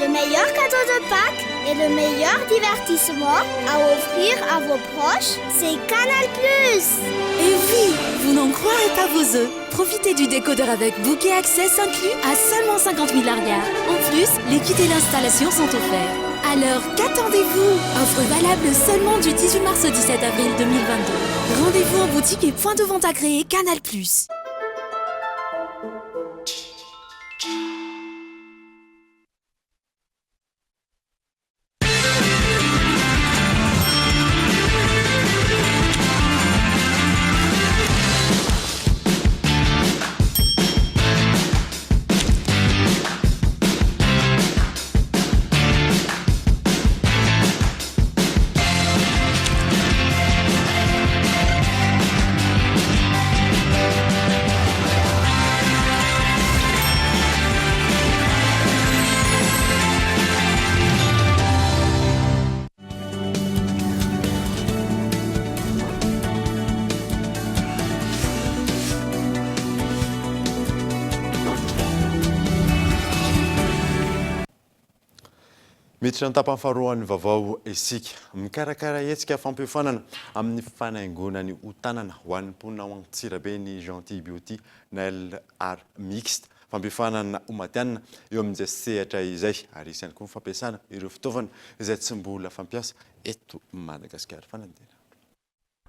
Le meilleur cadeau de Pâques et le meilleur divertissement à offrir à vos proches, c'est Canal+. Et oui, vous n'en croirez pas vos œufs. Profitez du décodeur avec bouquet access inclus à seulement 50 000 arrière. En plus, les kits et l'installation sont offerts. Alors, qu'attendez-vous Offre valable seulement du 18 mars au 17 avril 2022. Rendez-vous en boutique et point de vente agréé Canal+. Miditra ny tapany faharoan'ny vaovao isika. Mikarakara hetsika fampiofanana amin'ny fanaingoana ny hotanana ho an'ny mponina ao Antsirabe ny Gentil Beauty Nail Art Mixte. Fampiofanana ho matihanina eo amin'izay sehatra izay ary hisy ihany koa ny fampiasana ireo fitaovana izay tsy mbola fampiasa eto Madagasikara. Fanadihadiana.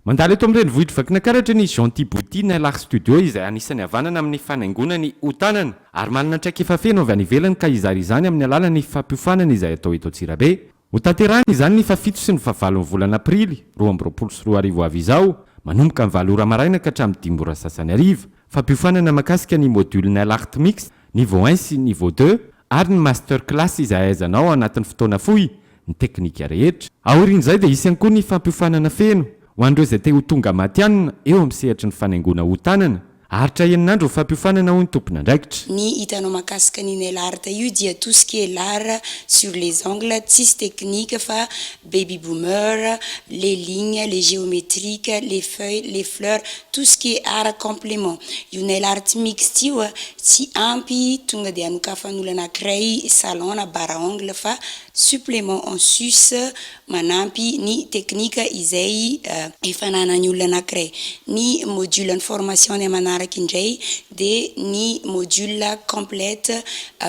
Mandalo eto amin'ny renivohitr'i Vakinankaratra ny Gentil Beauty Nail Art Studio izay anisan'ny havanana amin'ny fanaingoana ny hotanana ary manana traikefa feno avy any ivelany ka hizara izany amin'ny alalan'ny fampiofanana izay atao eto Antsirabe. Hotanterahina izany ny fahafito sy ny fahavalon'ny volana aprily 2022 ho avy izao, manomboka amin'ny valo ora maraina ka hatramin'ny dimy ora sasany hariva. Fampiofanana mahakasika ny module Nail Art Mix, niveau un sy niveau deux, ary ny Master Class izay ahaizanao ao anatin'ny fotoana fohy ny teknika rehetra. Aorian'izay dia hisy ihany koa ny fampiofanana feno ho an'ireo izay te ho tonga matihanina eo amin'ny sehatry ny fanaingoana hotanana. Haharitra enina andro ny fampiofanana hoy ny tompon'andraikitra. Ny hitanao makasika ny nail art io dia tout ce qui est l'art sur les ongles tsisy technique fa baby boomer, les lignes, les géométriques, les feuilles, les fleurs, tout ce qui est art complément. Io nail art mixte io tsy ampy tonga dia anokafan'olo anakiray salon na bar à ongles fa supplément en sus manampy ny technique izay efa ananan'ny olona anakiray. Ny module ny formation ny manaraka indray dia ny module complète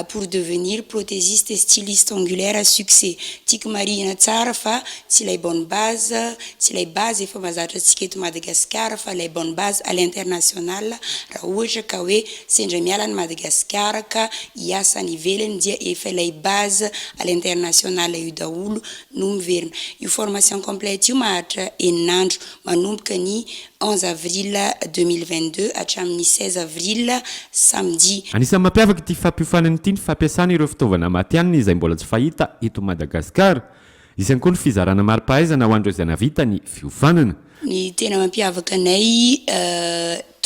pour devenir prothésiste et styliste ongulaire à succès. Tiako marihina tsara fa tsy ilay bonne base, tsy ilay base efa mahazatra antsika eto Madagasikara fa ilay bonne base à l'international raha ohatra ka hoe sendra miala an'i Madagasikara ka hiasa any ivelany dia efa ilay base à l'international io daholo no miverina. Io formation complète io maharitra enina andro manomboka ny 11 avril 2022 hatramin'ny 16 avril samedi. Anisan'ny mampiavaka ity fampiofanana ity ny fampiasana ireo fitaovana matihanina izay mbola tsy fahita eto Madagasikara. Hisy ihany koa ny fizarana mari-pahaizana ho an'ireo izay nahavita ny fiofanana. Ny tena mampiavaka anay.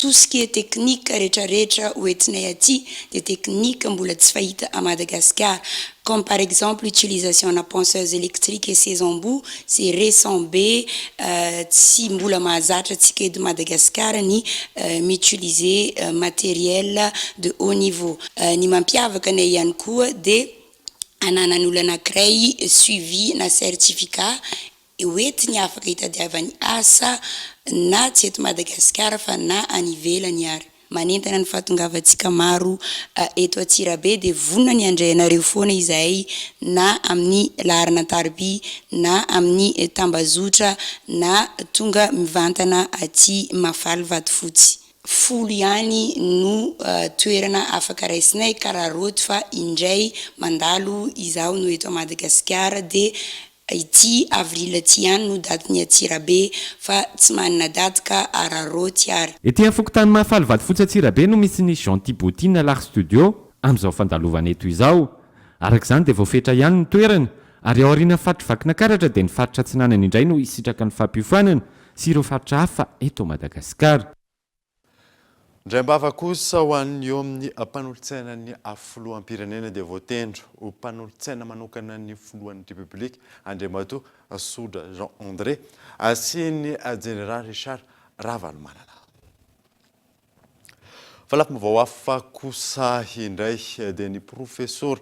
Tout ce qui est technique retraretra hoentinay aty dia technique mbola tsy fahita à Madagascar comme par exemple utilisation na ponceuse électrique et ses embouts, c'est récent be tsy mbola mahazatra antsika eto Madagascar ny mi-utiliser matériel de haut niveau. Ny mampiavaka anay ihany koa dia ananan'olo anankiray suivi na certificat hoentiny afaka hitadiavany asa na tsy eto Madagasikara fa na any ivelany ary. Manentana ny fahatongavantsika maro eto Antsirabe dia vonona ny handray anareo foana izahay na amin'ny laharana an-tariby na amin'ny tambazotra na tonga mivantana aty Mahafaly Vatofotsy. Folo ihany no toerana afaka raisinay ka raha roty fa indray mandalo izaho no eto Madagasikara dia Ity avril ity ihany no datin'ny Antsirabe fa tsy manana daty ka araraoty ary. Ety amin'ny fokontany Mahafaly Vatofotsy Antsirabe no misy ny Gentil Bottine L'Art Studio amin'izao fandalovana eto izao. Araka izany dia voafetra ihany ny toerana ary ao aorianan'ny faritr'i Vakinakaratra dia ny faritra Atsinanana indray no hisitraka ny fampiofanana sy ireo faritra hafa eto Madagasikara. Indray am-bava kosa ho an'ny eo amin'ny mpanolotsainan'ny filoham-pirenena dia voatendry ho mpanolotsaina manokana ny filohan'ny Repoblika Andriamatoa Sodra Jean André sy ny Jeneraly Richard Ravalomanana. Fa lafim-baovao hafa kosa indray dia ny Profesora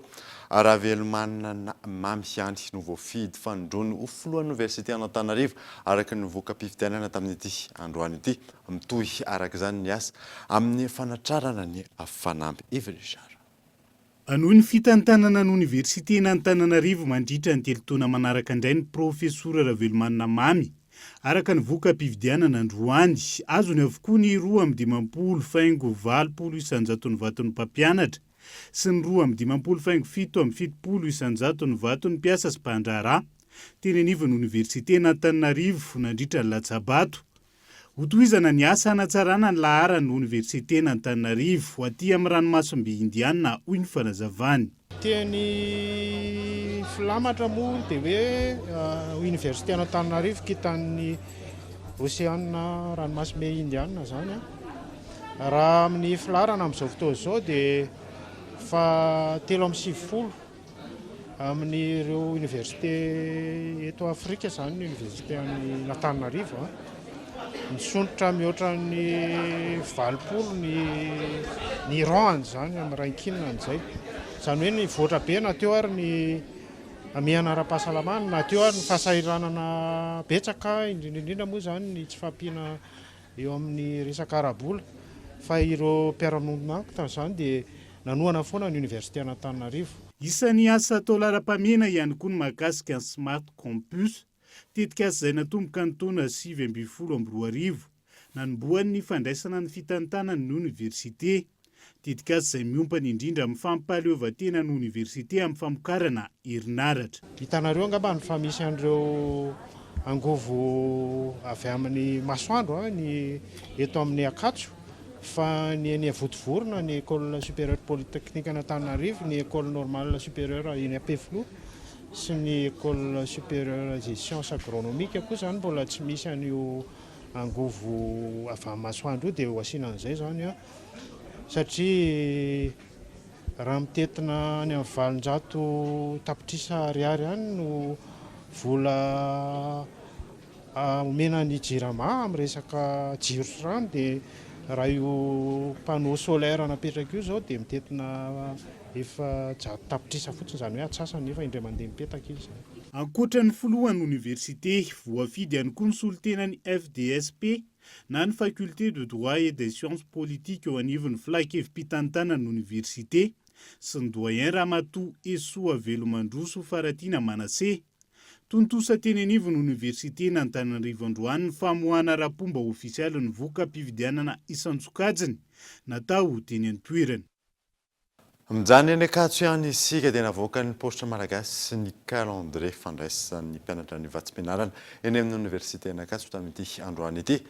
Ravelomanana Mamy ihany no voafidy fanindroany ho filohan'ny Oniversite an'Antananarivo araka ny voka-pifidianana tamin'ity androany ity. Mitohy araka izany ny asa amin'ny fanatrarana ny fanamby. Yves Richard. Hanohy ny fitantanana ny Oniversiten'Antananarivo mandritra ny telo taona manaraka indray ny Profesora Ravelomanana Mamy, araka ny voka-pifidianana androany. Azony avokoa ny 52 faingo 80 isan-jaton'ny vaton'ny mpampianatra sy ny 52 faingo 77 isan-jaton'ny vaton'ny mpiasa sy mpandraharaha teny anivon'ny Oniversiten'Antananarivo nandritra ny latsa-bato. Hotohizana ny asa hanatsarana ny laharan'ny oniversiten'Antananarivo aty amin'ny ranomasimbe Indiana, hoy ny fanazavany. Teny filamatra moa dia hoe oniversite an'Antananarivo kintan'ny oseana ranomasimbe Indiana izany. Raha amin'ny filaharana amin'izao fotoana izao dia faha 93. Amin'ireo oniversite eto Afrika izany ny oniversite any Antananarivo. Misondrotra mihoatra ny 80 ny ny rang-ny izany amin'ny ranking an'izay. Izany hoe nivoatra be na teo ary ny hamehana ara-pahasalamana, na teo ary ny fahasahiranana betsaka, indrindra indrindra moa izany ny tsy fahampiana eo amin'ny resaka ara-bola. Fa ireo mpiara-miombon'antoka tamin'izany dia Nanohana foana ny Oniversite an'Antananarivo. Isan'ny asa atao laharam-pahamehana ihany koa ny mahakasika ny Smart Campus, tetikasa izay natomboka ny taona 2019, nanombohany ny fandraisana ny fitantanany ny oniversite. Tetikasa izay miompana indrindra amin'ny fampahaleovantena ny oniversite amin'ny famokarana herinaratra. Hitanareo angamba ny fa misy an'ireo angovo avy amin'ny masoandro ny eto amin'ny Ankatso. Fa ny eny Vontovorona, ny Ecole Supérieure Polytechnique an'Antananarivo, ny Ecole Normale Supérieure eny Ampefiloha sy ny Ecole Supérieure des Sciences Agronomiques koa izany mbola tsy misy an'io angovo avy amin'ny masoandro io dia ho asiana an'izay izany satria raha mitentina any amin'ny 800 tapitrisa ariary any no vola Omena ny Jirama amin'ny resaka jiro sy rano dia raha io panneau solaire napetraka io izao dia mitentina 400 tapitrisa fotsiny izany hoe atsasany nefa indray mandeha mipetaka izy izany. Ankoatra ny filohan'ny oniversite, voafidy ihany koa ny solontenan'ny FDSP na ny Faculté de Droit et des Sciences Politiques eo anivon'ny filan-kevi-pitantanan'ny oniversite sy ny doyen Ramatoa Esoa Velomandroso Faratiana Manasseh. Tontosa teny anivon'ny Oniversiten'Antananarivo androany ny famoahana ara-pomba ofisialy ny voka-pifidianana isan-tsokajiny natao teny an-toerana. Mijanona eny Ankatso ihany isika dia navoakan'ny Paositra Malagasy ny calendrier fandraisan'ny mpianatra ny vatsim-pianarana eny amin'ny Oniversiten'Ankatso tamin'ity androany ity.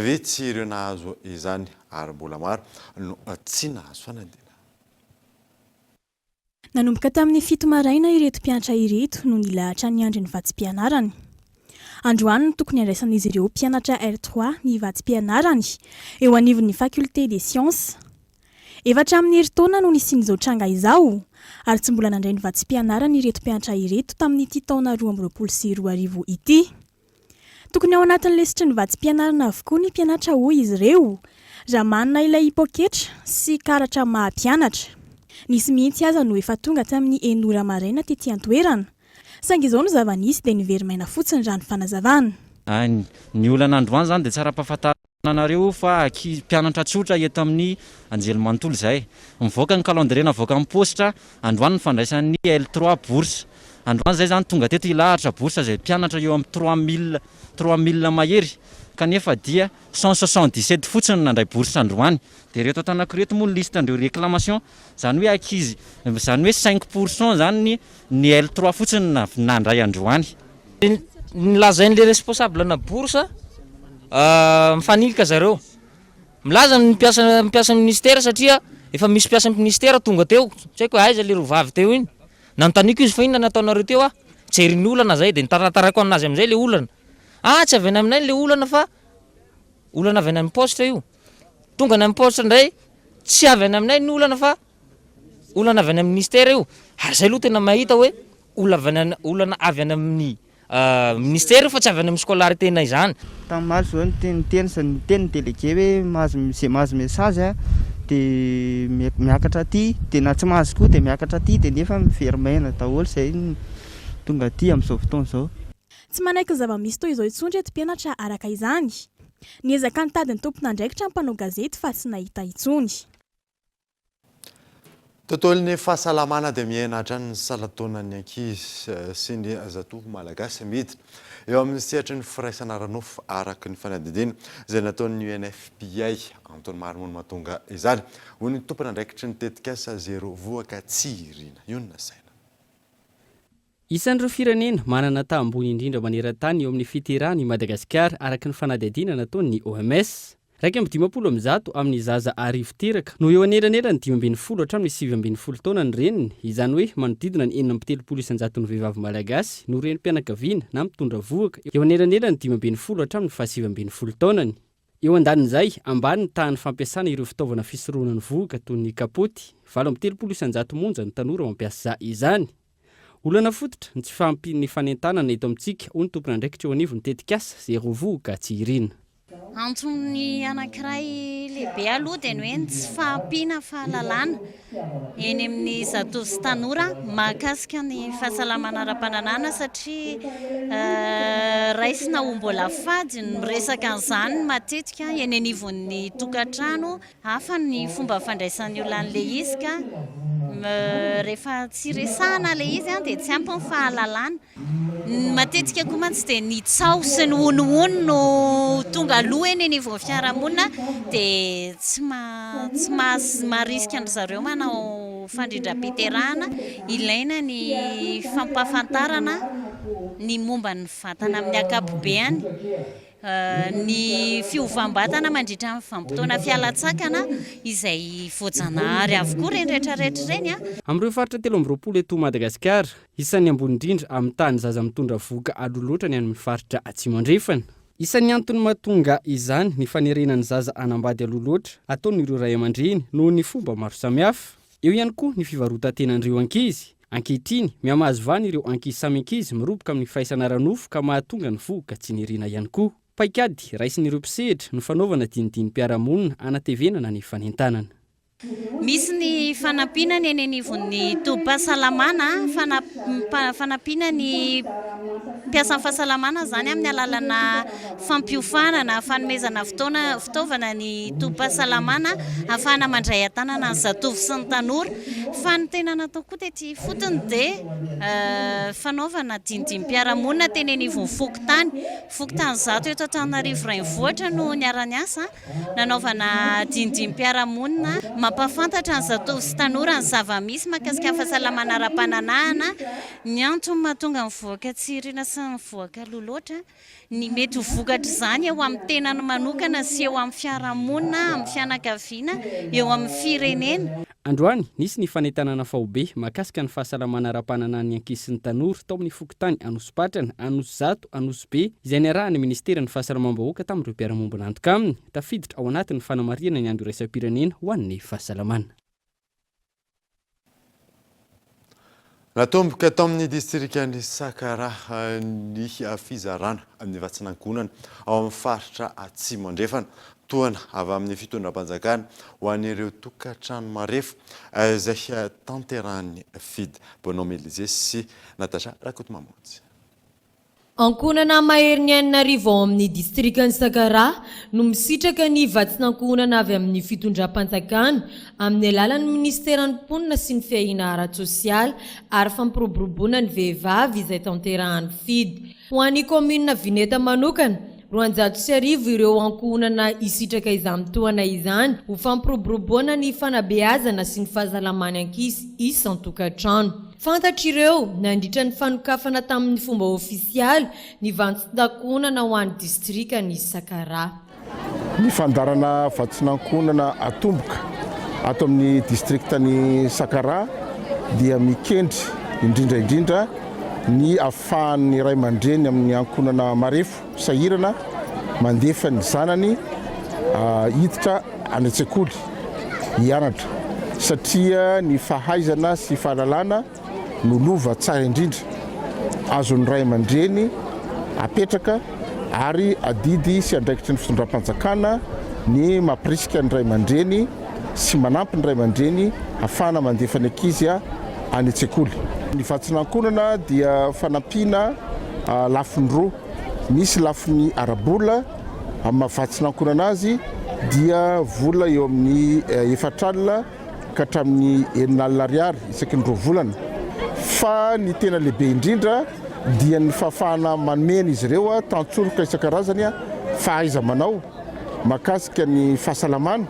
Vitsy ireo nahazo izany ary mbola maro no tsy nahazo fanadinana. Nanomboka tamin'ny fito maraina ireto mpianatra ireto no nilahatra niandry ny vatsim-pianarany. Androany no tokony handraisan'izy ireo mpianatra L3 ny vatsim-pianarany eo anivon'ny Faculté des Sciences. Efa hatramin'ny herintaona no nisian'izao tranga izao ary tsy mbola nandray ny vatsim-pianarany ireto mpianatra ireto tamin'ity taona 2022 ity. Tokony ao anatin'ny lisitry ny vatsim-pianarana avokoa ny mpianatra hoy izy ireo raha manana ilay poketra sy karatra maha mpianatra. Nisy mihitsy aza no efa tonga tamin'ny enina ora maraina tety an-toerana. Saingy izao no zava-nisy dia niveri-maina fotsiny raha ny fanazavana. Ny olana androany izany dia tsara ampahafantarina anareo fa ankizy mpianatra tsotra eto amin'ny anjerimanontolo izay. Mivoaka ny calendrier navoakan'ny paositra androany ny fandraisan'ny L3 bourse. Androany izay izany tonga teto hilahatra bourse izay mpianatra eo amin'ny 3000 3000 mahery kanefa dia 177 fotsiny no nandray bourse androany. Dia ireto an-tanako ireto moa ny liste an'ireo réclamation, izany hoe ankizy, izany hoe cinq pour cent izany ny ny L trois fotsiny no nandray androany. Ny lazain'le responsable na bourse mifanilika zareo. Milaza ny mpiasa mpiasa ministera satria efa misy mpiasa ministera tonga teo, tsy haiko hoe aiza le roa vavy teo iny. Nanontaniako izy fa inona nataonareo teo ah? Mijery ny olana zay de nitarataraiko aminazy amizay le olana. Ah tsy avy any aminay le olana fa olana avy any amin'ny poste io. Tonga any amin'ny poste indray, tsy avy any aminay ny olana fa olana avy any amin'ny ministera io. Ary zay aloha tena mahita hoe olona avy any olana avy any amin'ny ministera io fa tsy avy any amin'ny scolarité-nay izany. Tamin'ny omaly zao niteny niteny niteny ny délégué hoe mahazo izay mahazo message a de miakatra aty de na tsy mahazo koa de miakatra aty de nefa miverimbaina daholo zay tonga aty amin'izao fotoana izao. Tsy manaiky ny zava-misy toy izao intsony ireto mpianatra araka izany. Niezaka nitady ny tompon'andraikitra ny mpanao gazety fa tsy nahita intsony. Tontolon'ny fahasalamana dia mihena hatrany ny salan-taonan'ny ankizy sy ny zatovo malagasy miditra eo amin'ny sehatry ny firaisana ara-nofo araka ny fanadihadiana izay nataon'ny UNFPA. Antony maro moa no mahatonga izany, hoy ny tompon'andraikitry ny tetikasa Zéro vohoka tsy irina. Io no nasaina. Isan'ireo firenena manana taha ambony indrindra maneran-tany eo amin'ny fiterahana i Madagasikara, araka ny fanadihadiana nataon'ny OMS. 151 amin'ny zaza 1000 teraka no eo anelanelan'ny 15 hatramin'ny 19 taona ny reniny, izany hoe manodidina ny 36 isan-jaton'ny vehivavy malagasy no renim-pianakaviana na mitondra vohoka eo anelanelan'ny 15 hatramin'ny faha-19 taonany. Eo andanin'izay, ambany ny tahan'ny fampiasana ireo fitaovana fisorohana ny vohoka toy ny kapoty, 38% monja ny tanora mampiasa izany. Olana fototra, ny tsy fahampian'ny fanentanana eto amintsika, hoy ny tompon'andraikitra eo anivon'ny tetikasa Zéro vohoka tsy irina. Antony anankiray lehibe aloha dia ny hoe ny tsy fahampiana fahalalana eny amin'ny zatovo sy tanora mahakasika ny fahasalamana ara-pananahana satria raisina ho mbola fady ny miresaka an'izany matetika eny anivon'ny tokantrano. Hafa ny fomba fandraisan'ny olona an'ilay izy ka rehefa tsy resahana ilay izy dia tsy ampy ny fahalalana. Matetika koa mantsy dia ny tsaho sy ny honohono no tonga aloha eny anivon'ny fiarahamonina dia tsy tsy maharisika an-dry zareo manao fandrindram-piterahana. Ilaina ny fampahafantarana ny momba ny vatana amin'ny ankapobeny. Ny fiovam-batana mandritra ny vanim-potoana fialan-tsakana izay voajanahary avokoa ireny rehetra rehetra ireny. Amin'ireo faritra 23 eto Madagasikara, isan'ny ambony indrindra amin'ny tahan'ny zaza mitondra vohoka aloha loatra ny any amin'ny faritra Atsimo Andrefana. Isan'ny antony mahatonga izany ny fanerena ny zaza hanambady aloha loatra ataon'ireo ray aman-dreny noho ny fomba maro samihafa. Eo ihany koa ny fivarotan-tenan'ireo ankizy. Ankehitriny, mihamahazo vahana ireo ankizy samy ankizy miroboka amin'ny firaisana ara-nofo ka mahatonga ny vohoka tsy niriana ihany koa. Paikady raisin'ireo mpisehatra ny fanaovana dinidinim-piarahamonina hanatevenana ny fanentanana. Misy ny fanampiana ny eny anivon'ny tobim-pahasalamana, fanampiana ny mpiasan'ny fahasalamana izany amin'ny alalana fampiofanana, fanomezana fotoana, fitaovana ny tobim-pahasalamana ahafahana mandray an-tanana ny zatovo sy ny tanora. Fa ny tena natao koa tety ifotony dia fanaovana dinidinim-piarahamonina teny anivon'ny fokontany. Fokontany 100 eto Antananarivo Renivohitra no niara-niasa nanaovana dinidinim-piarahamonina mampahafantatra ny zatovo sy tanora ny zava-misy mahakasika ny fahasalamana ara-pananahana, ny antony mahatonga ny vohoka tsy irina sy ny vohoka aloha loatra. Ny mety ho vokatr'izany eo amin'ny tenany manokana sy eo amin'ny fiarahamonina, amin'ny fianakaviana, eo amin'ny firenena. Androany, nisy ny fanentanana faobe mahakasika ny fahasalamana ara-pananahan'ny ankizy sy ny tanora tao amin'ny fokontany Anosipatrana, Anosizato, Anosibe, izay niarahan'ny Ministeran'ny Fahasalamam-bahoaka tamin'ireo mpiara-mombon'antoka aminy, tafiditra ao anatin'ny fanamarihana ny Andro iraisam-pirenena ho an'ny fahasalamana. Natomboka tao amin'ny distrikan'i Sakaraha ny fizarana ny vatsin'ankohonana ao amin'ny faritra Atsimo Andrefana. Tohana avy amin'ny fitondram-panjakana ho an'ireo tokantrano marefo izay tanterahan'ny Fid. Bonhomme Elysée sy Natacha Rakotomamonjy. Ankohonana maherin'ny 6000 ao amin'ny distrikan'i Sakaraha no misitraka ny vatsin'ankohonana avy amin'ny fitondram-panjakana amin'ny alalan'ny minisiteran'ny mponina sy ny fiahiana ara-tsosialy ary fampiroboroboana ny vehivavy izay tanterahan'ny Fid. Ho an'ny kaominina Vineta manokana, 1200 ireo ankohonana hisitraka izany tohana izany ho fampiroboroboana ny fanabeazana sy ny fahasalaman'ny ankizy isan-tokantrano. Fantatr'ireo, nandritra ny fanokafana tamin'ny fomba ofisialy ny vantsin-tankohonana ho an'ny distrikan'i Sakaraha. Ny fandaharana vatsin'ankohonana atomboka ato amin'ny distriktan'i Sakaraha dia mikendry indrindra indrindra ny ahafahan'ny ray aman-dreny amin'ny ankohonana marefo sahirana mandefa ny zanany hiditra any an-tsekoly hianatra satria ny fahaizana sy fahalalana no lova tsara indrindra azon'ny ray aman-dreny apetraka ary adidy sy andraikitry ny fitondram-panjakana ny mampirisika ny ray aman-dreny sy manampy ny ray aman-dreny hafahana mandefa ny ankizy any an-tsekoly. Ny vatsin'ankohonana dia fanampiana lafiny roa, misy lafiny ara-bola amin'ny maha vatsin'ankohonana azy dia vola eo amin'ny efatr'alina ka hatramin'ny 60 ariary isaky ny roa volana fa ny tena lehibe indrindra dia ny fahafahana manome an'izy ireo tantsoroka isan-karazany fahaiza-manao mahakasika ny fahasalamana,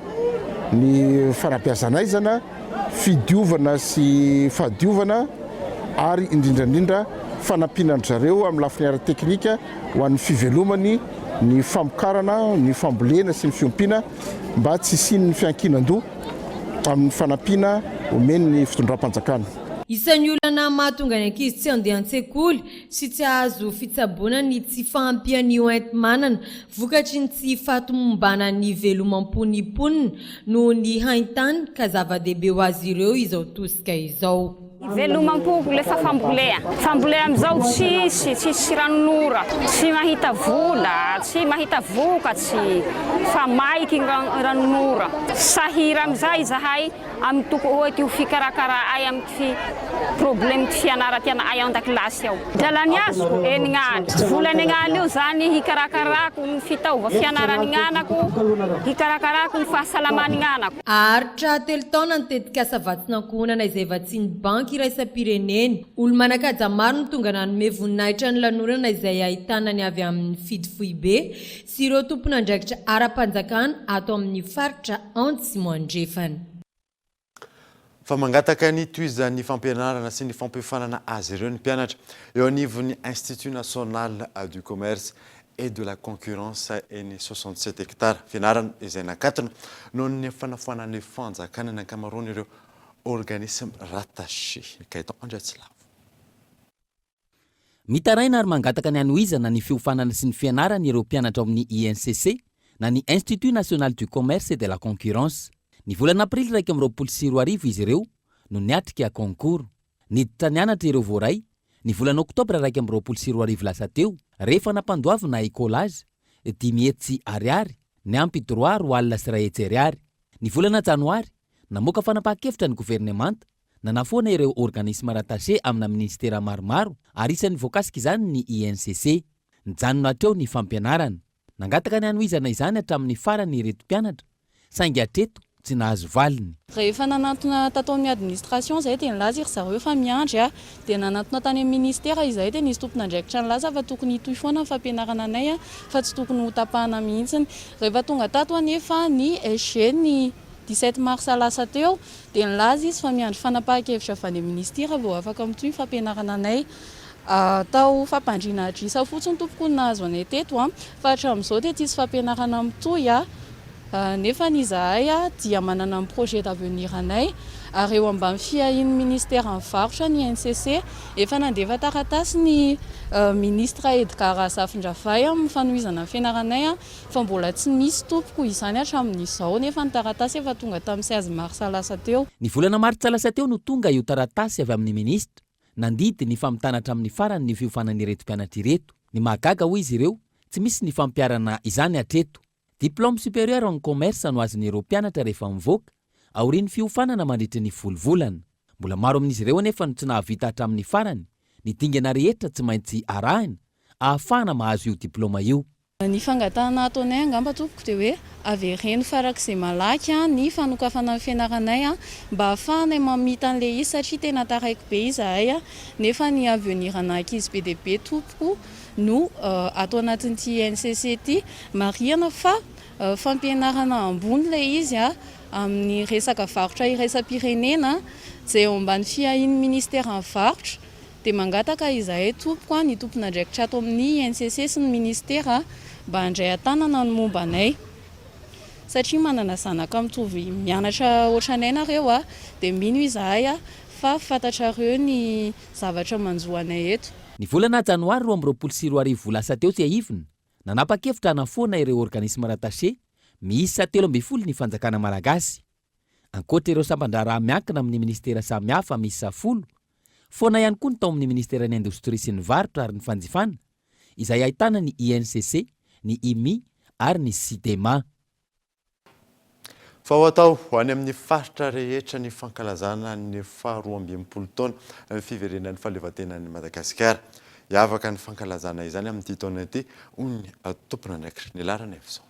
ny fanabeazan'aizana, fidiovana sy fahadiovana ary indrindra indrindra fanampiana an-dry zareo amin'ny lafiny ara-teknika ho an'ny fivelomany, ny famokarana, ny fambolena sy ny fiompiana mba tsy hisian'ny fiankinan-doha amin'ny fanampiana omen'ny fitondram-panjakana. Isan'ny olana mahatonga ny ankizy tsy handeha an-tsekoly sy tsy hahazo fitsaboana ny tsy fahampian'ny hoenti-manana vokatry ny tsy fahatomombanan'ny velomam-pon'ny mponina noho ny haintany ka zava-dehibe ho azy ireo izao tosika izao. Velomam-poko le fa fambolea. Fambolea amizao tsisy, tsisy ranon'ora, tsy mahita vola, tsy mahita vokatsy fa maiky ranon'ora. Sahira amizay izahay Amin'ny toko hoe ty ho fikarakara'ay amy ty problème ty fianara ty ana'ay an-dakilasy ao. Drala ny azoko, enign'aly. Vola enign'aly io zany hikarakarako ny fitaova fianaran'ny gnanako, hikarakarako ny fahasalaman'ny gnanako. Haharitra telo taona ny tetikasa vatsin'ankohonana izay vatsian'ny Banky iraisam-pirenena. Olo-manan-kaja maro no tonga nanome voninahitra ny lanonana izay ahitana ny avy amin'ny Fidy foibe sy ireo tompon'andraikitra ara-panjakana ato amin'ny faritra Antsimo Andrefana. Fa mangataka ny hitohizan'ny fampianarana sy ny fampiofanana azy ireo ny mpianatra eo anivon'ny Institut National du Commerce et de la Concurrence eny 67 hectares. Fianarana izay nakatona noho ny fanafoanan'ny fanjakana ny ankamaroan'ireo organismes rattachés. Gaëtan Andriatsilavo. Mitaraina ary mangataka ny hanohizana ny fiofanana sy ny fianarany ireo mpianatra ao amin'ny INCC na ny Institut National du Commerce et de la Concurrence. Ny volana aprily 2021 izy ireo no niatrika concours. Niditra nianatra ireo voaray ny volana oktobra 2021 lasa teo rehefa nampandoavina écolage 500 ariary niampy droit 120 ariary. Ny volana janoary, namoaka fanapahan-kevitra ny governemanta Nanafoana ireo organismes rattachés amina minisitera maromaro ary isan'ny voakasika izany ny INCC. Nijanona hatreo ny fampianarana. Nangataka ny hanohizana izany hatramin'ny farany ireto mpianatra saingy hatreto tsy nahazo valiny. Rehefa nanantona tato amin'ny administration izahay dia nilaza ry zareo fa miandry a! Dia nanantona tany amin'ny ministera izahay dia nisy tompon'andraikitra nilaza fa tokony hitohy foana ny fampianarana anay fa tsy tokony hotapahana mihitsiny. Rehefa tonga tato anefa ny SG ny 17 mars lasa teo Dia nilaza izy fa miandry fanapahan-kevitra avy any amin'ny minisitera vao afaka mitohy ny fampianarana anay. Tao fampandriana adrisa fotsiny tompoko no nahazo anay teto fa hatramin'izao dia tsisy fampianarana mitohy. Nefany izahay dia manana ny projet d'avenir anay ary eo ambany fiahian'ny ministeran'ny varotra ny INCC. Efa nandefa taratasy ny ministre Edgard Razafindravahy amin'ny fanohizana ny fianaranay fa mbola tsy nisy tompoko izany hatramin'izao nefa ny taratasy efa tonga tamin'ny 16 mars lasa teo. Ny volana martsa lasa teo no tonga io taratasy avy amin'ny minisitra nandidy ny famitana hatramin'ny farany ny fiofanan'ireto mpianatra ireto. Ny mahagaga hoy izy ireo, tsy misy ny fampiharana izany hatreto. Diplôme supérieur en commerce no azon'ireo mpianatra rehefa mivoaka, aorian'ny fiofanana mandritry ny folo volana. Mbola maro amin'izy ireo anefa no tsy nahavita hatramin'ny farany ny dingana rehetra tsy maintsy arahina ahafahana mahazo io diplaoma io. Ny fangatahana ataonay angamba tompoko dia hoe avereno farak'izay malaky ny fanokafana ny fianaranay mba ahafahanay mamita an'ilay izy satria tena taraiky be izahay nefa ny avenir-na ankizy be dia be tompoko no ato anatin'ity INCC ity. Marihana fa fampianarana ambony ilay izy amin'ny resaka varotra iraisam-pirenena izay eo ambany fiahian'ny ministeran'ny varotra dia mangataka izahay tompoko ny tompon'andraikitra ato amin'ny INCC sy ny ministera mba handray an-tanana ny momba anay satria manana zanaka mitovy mianatra ohatranay nareo dia mino izahay fa fantatrareo ny zavatra manjo anay eto. Ny volana janoary 2022 lasa teo tsiahivina, nanapa-kevitra hanafoana ireo organismes rattachés miisa 13 ny fanjakana malagasy. Ankoatra ireo sampan-draharaha miankina amin'ny minisitera samihafa miisa folo, foana ihany koa ny tao amin'ny minisiteran'ny Indostria sy ny Varotra ary ny Fanjifana, izay ahitana ny INCC, ny IMI ary ny Sidema. Fa ho atao any amin'ny faritra rehetra ny fankalazana ny faha 62 taona fiverenan'ny fahaleovantenan'i Madagasikara. Hiavaka ny fankalazana izany amin'ity taona ity, hoy ny tompon'andraikitra. Ny laharana Evison.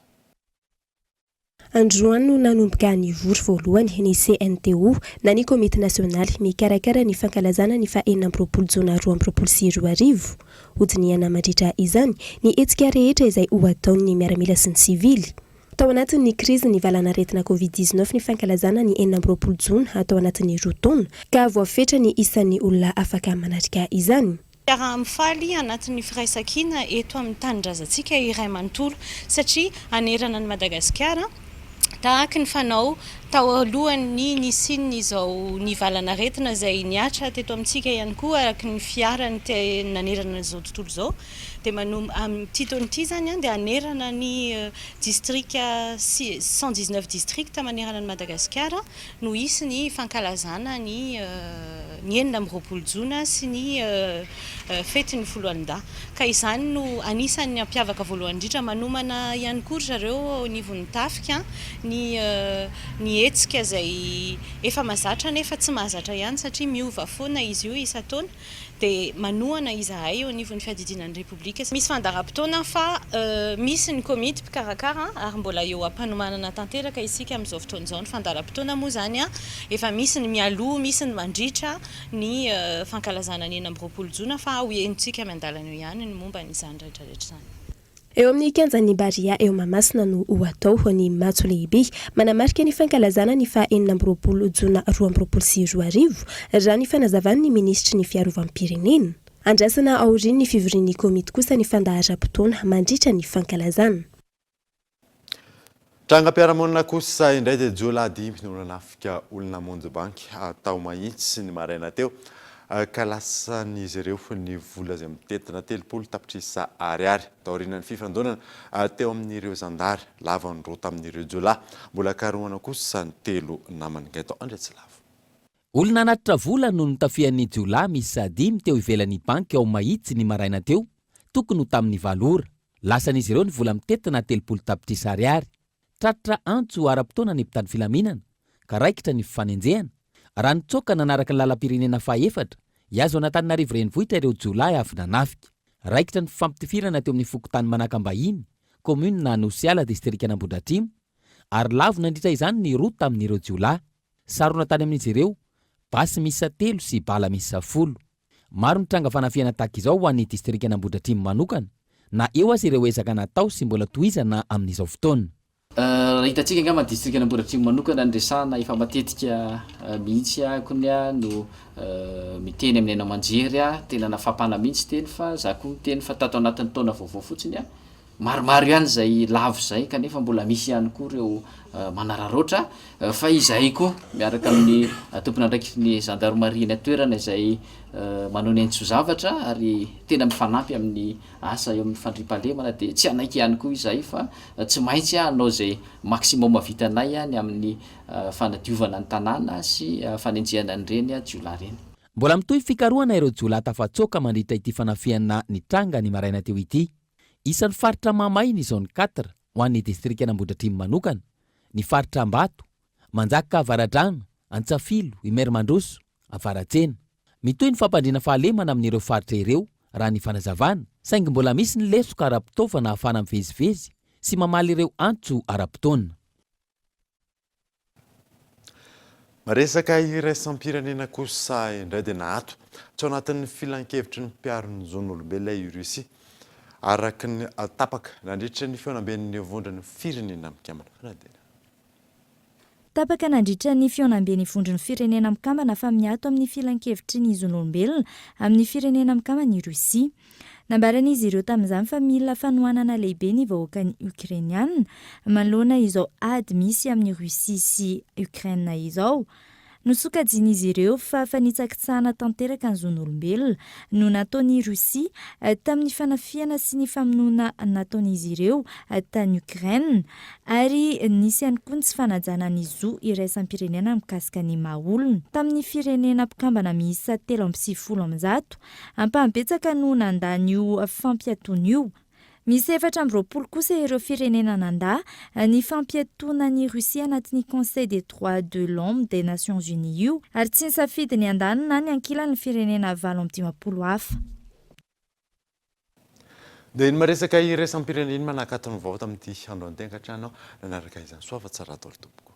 Androany no nanomboka nivory voalohany ny CNTO na ny Komity Nasionaly mikarakara ny fankalazana ny faha 26 jona 2022. Hodinihana mandritra izany ny hetsika rehetra izay ho ataon'ny miaramila sy ny sivily. Tao anatin'ny krizin'ny valanaretina Covid 19 ny fankalazana ny 26 jona tao anatin'ny roa taona, ka voafetra ny isan'ny olona afaka manatrika izany. Fiaraha-mifaly anatin'ny firaisankina eto amin'ny tanindrazantsika iray manontolo satria hanerana an'i Madagasikara tahaka ny fanao tao alohan'ny nisian'izao ny valanaretina izay nihatra teto amintsika ihany koa araka ny fiarany nanerana an'izao tontolo izao dia manom amin'ity taona ity izany dia hanerana ny distrika 119 districts manerana an'i Madagasikara no hisy ny fankalazana ny ny 26 jona sy ny fetin'ny foloalindahy. Ka izany no anisan'ny hampiavaka voalohany indrindra. Manomana ihany koa ry zareo eo anivon'ny tafika ny ny hetsika izay efa mahazatra nefa tsy mahazatra ihany satria miova foana izy io isan-taona. Dia manohana izahay eo anivon'ny fiadidiana ny Repoblika. Misy fandaharam-potoana fa misy ny komity mpikarakara ary mbola eo am-panomanana tanteraka isika amin'izao fotoana izao. Ny fandaharam-potoana moa izany efa misy ny mialoha, misy ny mandritra ny fankalazana ny 26 jona fa ho henontsika miandalana eo ihany ny momba an'izany rehetra rehetra izany. Eo amin'ny kianjan'ny Barea eo Mahamasina no ho atao ny matso lehibe manamarika ny fankalazana ny faha 26 jona 2022, raha ny fanazavan'ny minisitry ny fiarovam-pirenena. Andrasana aorian'ny fivorian'ny komity kosa ny fandaharam-potoana mandritra ny fankalazana. Trangam-piarahamonina kosa indray dia jiolahy dimy no nanafika olona namonjy banky tao Mahitsy ny maraina teo ka lasan'izy ireo ny vola izay mitentina 30 tapitrisa ariary. Taorian'ny fifandonana teo amin'ireo zandary, lavo ny roa tamin'ireo jiolahy. Mbola karohana kosa ny telo namany. Gaëtan Andriatsilavo. Olona nanatitra vola no notafihan'ny jiolahy miisa dimy teo ivelan'ny banky ao Mahitsy ny maraina teo, tokony ho tamin'ny valo ora. Lasan'izy ireo ny vola mitentina 30 tapitrisa ariary. Tratra antso ara-potoana ny mpitandro filaminana ka raikitra ny fifanenjehana. Raha nitsoaka nanaraka ny lalam-pirenena fahaefatra, hihazo an'Antananarivo renivohitra ireo jiolahy avy nanafika. Raikitra ny fifampitifirana teo amin'ny fokontany Manakambahiny, kaominina Anosiala, distrikan'Ambohidratrimo, ary lavo nandritra izany ny roa tamin'ireo jiolahy. Sarona tany amin'izy ireo, basy miisa telo sy bala miisa folo. Maro ny tranga fanafihana tahaka izao ho an'ny distrikan'Ambohidratrimo manokana, na eo aza ireo ezaka natao sy mbola tohizana amin'izao fotoana. Raha hitantsika angamba ny distrikan'Ambohidratrimo manokana no resahana, efa matetika mihitsy akony no miteny amin'ny haino aman-jery, tena nafampana mihitsy teny fa za koa miteny fa tato anatin'ny taona vaovao fotsiny. Maromaro ihany izay lavo izay kanefa mbola misy ihany koa ireo manararaotra fa izahay koa miaraka amin'ny tompon'andraikitry ny zandarimaria eny an-toerana izay manao ny ain-tso-zavatra ary tena mifanampy amin'ny asa eo amin'ny fandriampahalemana dia tsy hanaiky ihany koa izahay fa tsy maintsy hanao izay maximum vitanay ny amin'ny fanadiovana ny tanàna sy fanenjehana an'ireny jiolahy ireny. Mbola mitohy fikarohana ireo jiolahy tafatsoaka mandritra ity fanafihana nitranga ny maraina teo ity. Isan'ny faritra mahamay ny zone quatre ho an'ny distrikan'Ambohidratrimo manokana, ny faritra Ambato, Manjaka Avaradrano, Antsafilo, Imerimandroso, Avaratsena. Mitohy ny fampandriana fahalemana amin'ireo faritra ireo raha ny fanazavana, saingy mbola misy ny lesoka ara-pitaovana ahafahana mivezivezy sy mamaly ireo antso ara-potoana. Resaka iraisam-pirenena kosa indray dia naato tsy ao anatin'ny filankevitry ny mpiaro ny zon'olombelona i Russie, araka ny tapaka nandritra ny fihaonamben'ny Vondron'ny Firenena Mikambana. Fanadihadiana. Tapaka nandritra ny fihaonamben'ny Vondron'ny Firenena Mikambana fa miato amin'ny filankevitry ny zon'olombelona amin'ny Firenena Mikambana i Russie. Nambaran'izy ireo tamin'izany fa mila fanohanana lehibe ny vahoakan'i Okrainiana manoloana izao ady misy amin'i Russie sy Ukraine izao. Nosokajian'izy ireo fa fanitsakitsahana tanteraka ny zon'olombelona no nataon'i Russie tamin'ny fanafihana sy ny famonoana nataon'izy ireo tany Ukraine ary nisy ihany koa ny tsy fanajana ny zo iraisam-pirenena mikasika ny maha olona. Tamin'ny firenena mpikambana miisa 193 Ampahany betsaka no nandà an'io fampiatoana io. Miisa 24 kosa ireo firenena nandà ny fampiatoana an'i Russie anatin'ny Conseil des droits de l'homme des Nations Unies io, ary tsy nisafidy ny andaniny na ny ankilany ny firenena 58 hafa. Dia iny maresaka iraisam-pirenena iny manakatona ny vaovao tamin'ity androany ity ankatrano nanaraka izany. Soa fa tsara daholo tompoko.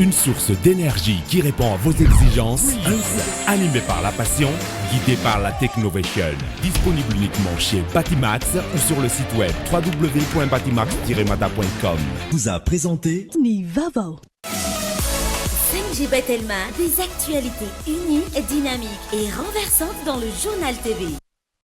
Une source d'énergie qui répond à vos exigences, animé par la passion, guidé par la Technovation. Disponible uniquement chez Batimax ou sur le site web www.batimax-mada.com. Vous a présenté Ny vaovao. 5G by Telma, des actualités uniques, dynamiques et renversantes dans le journal TV.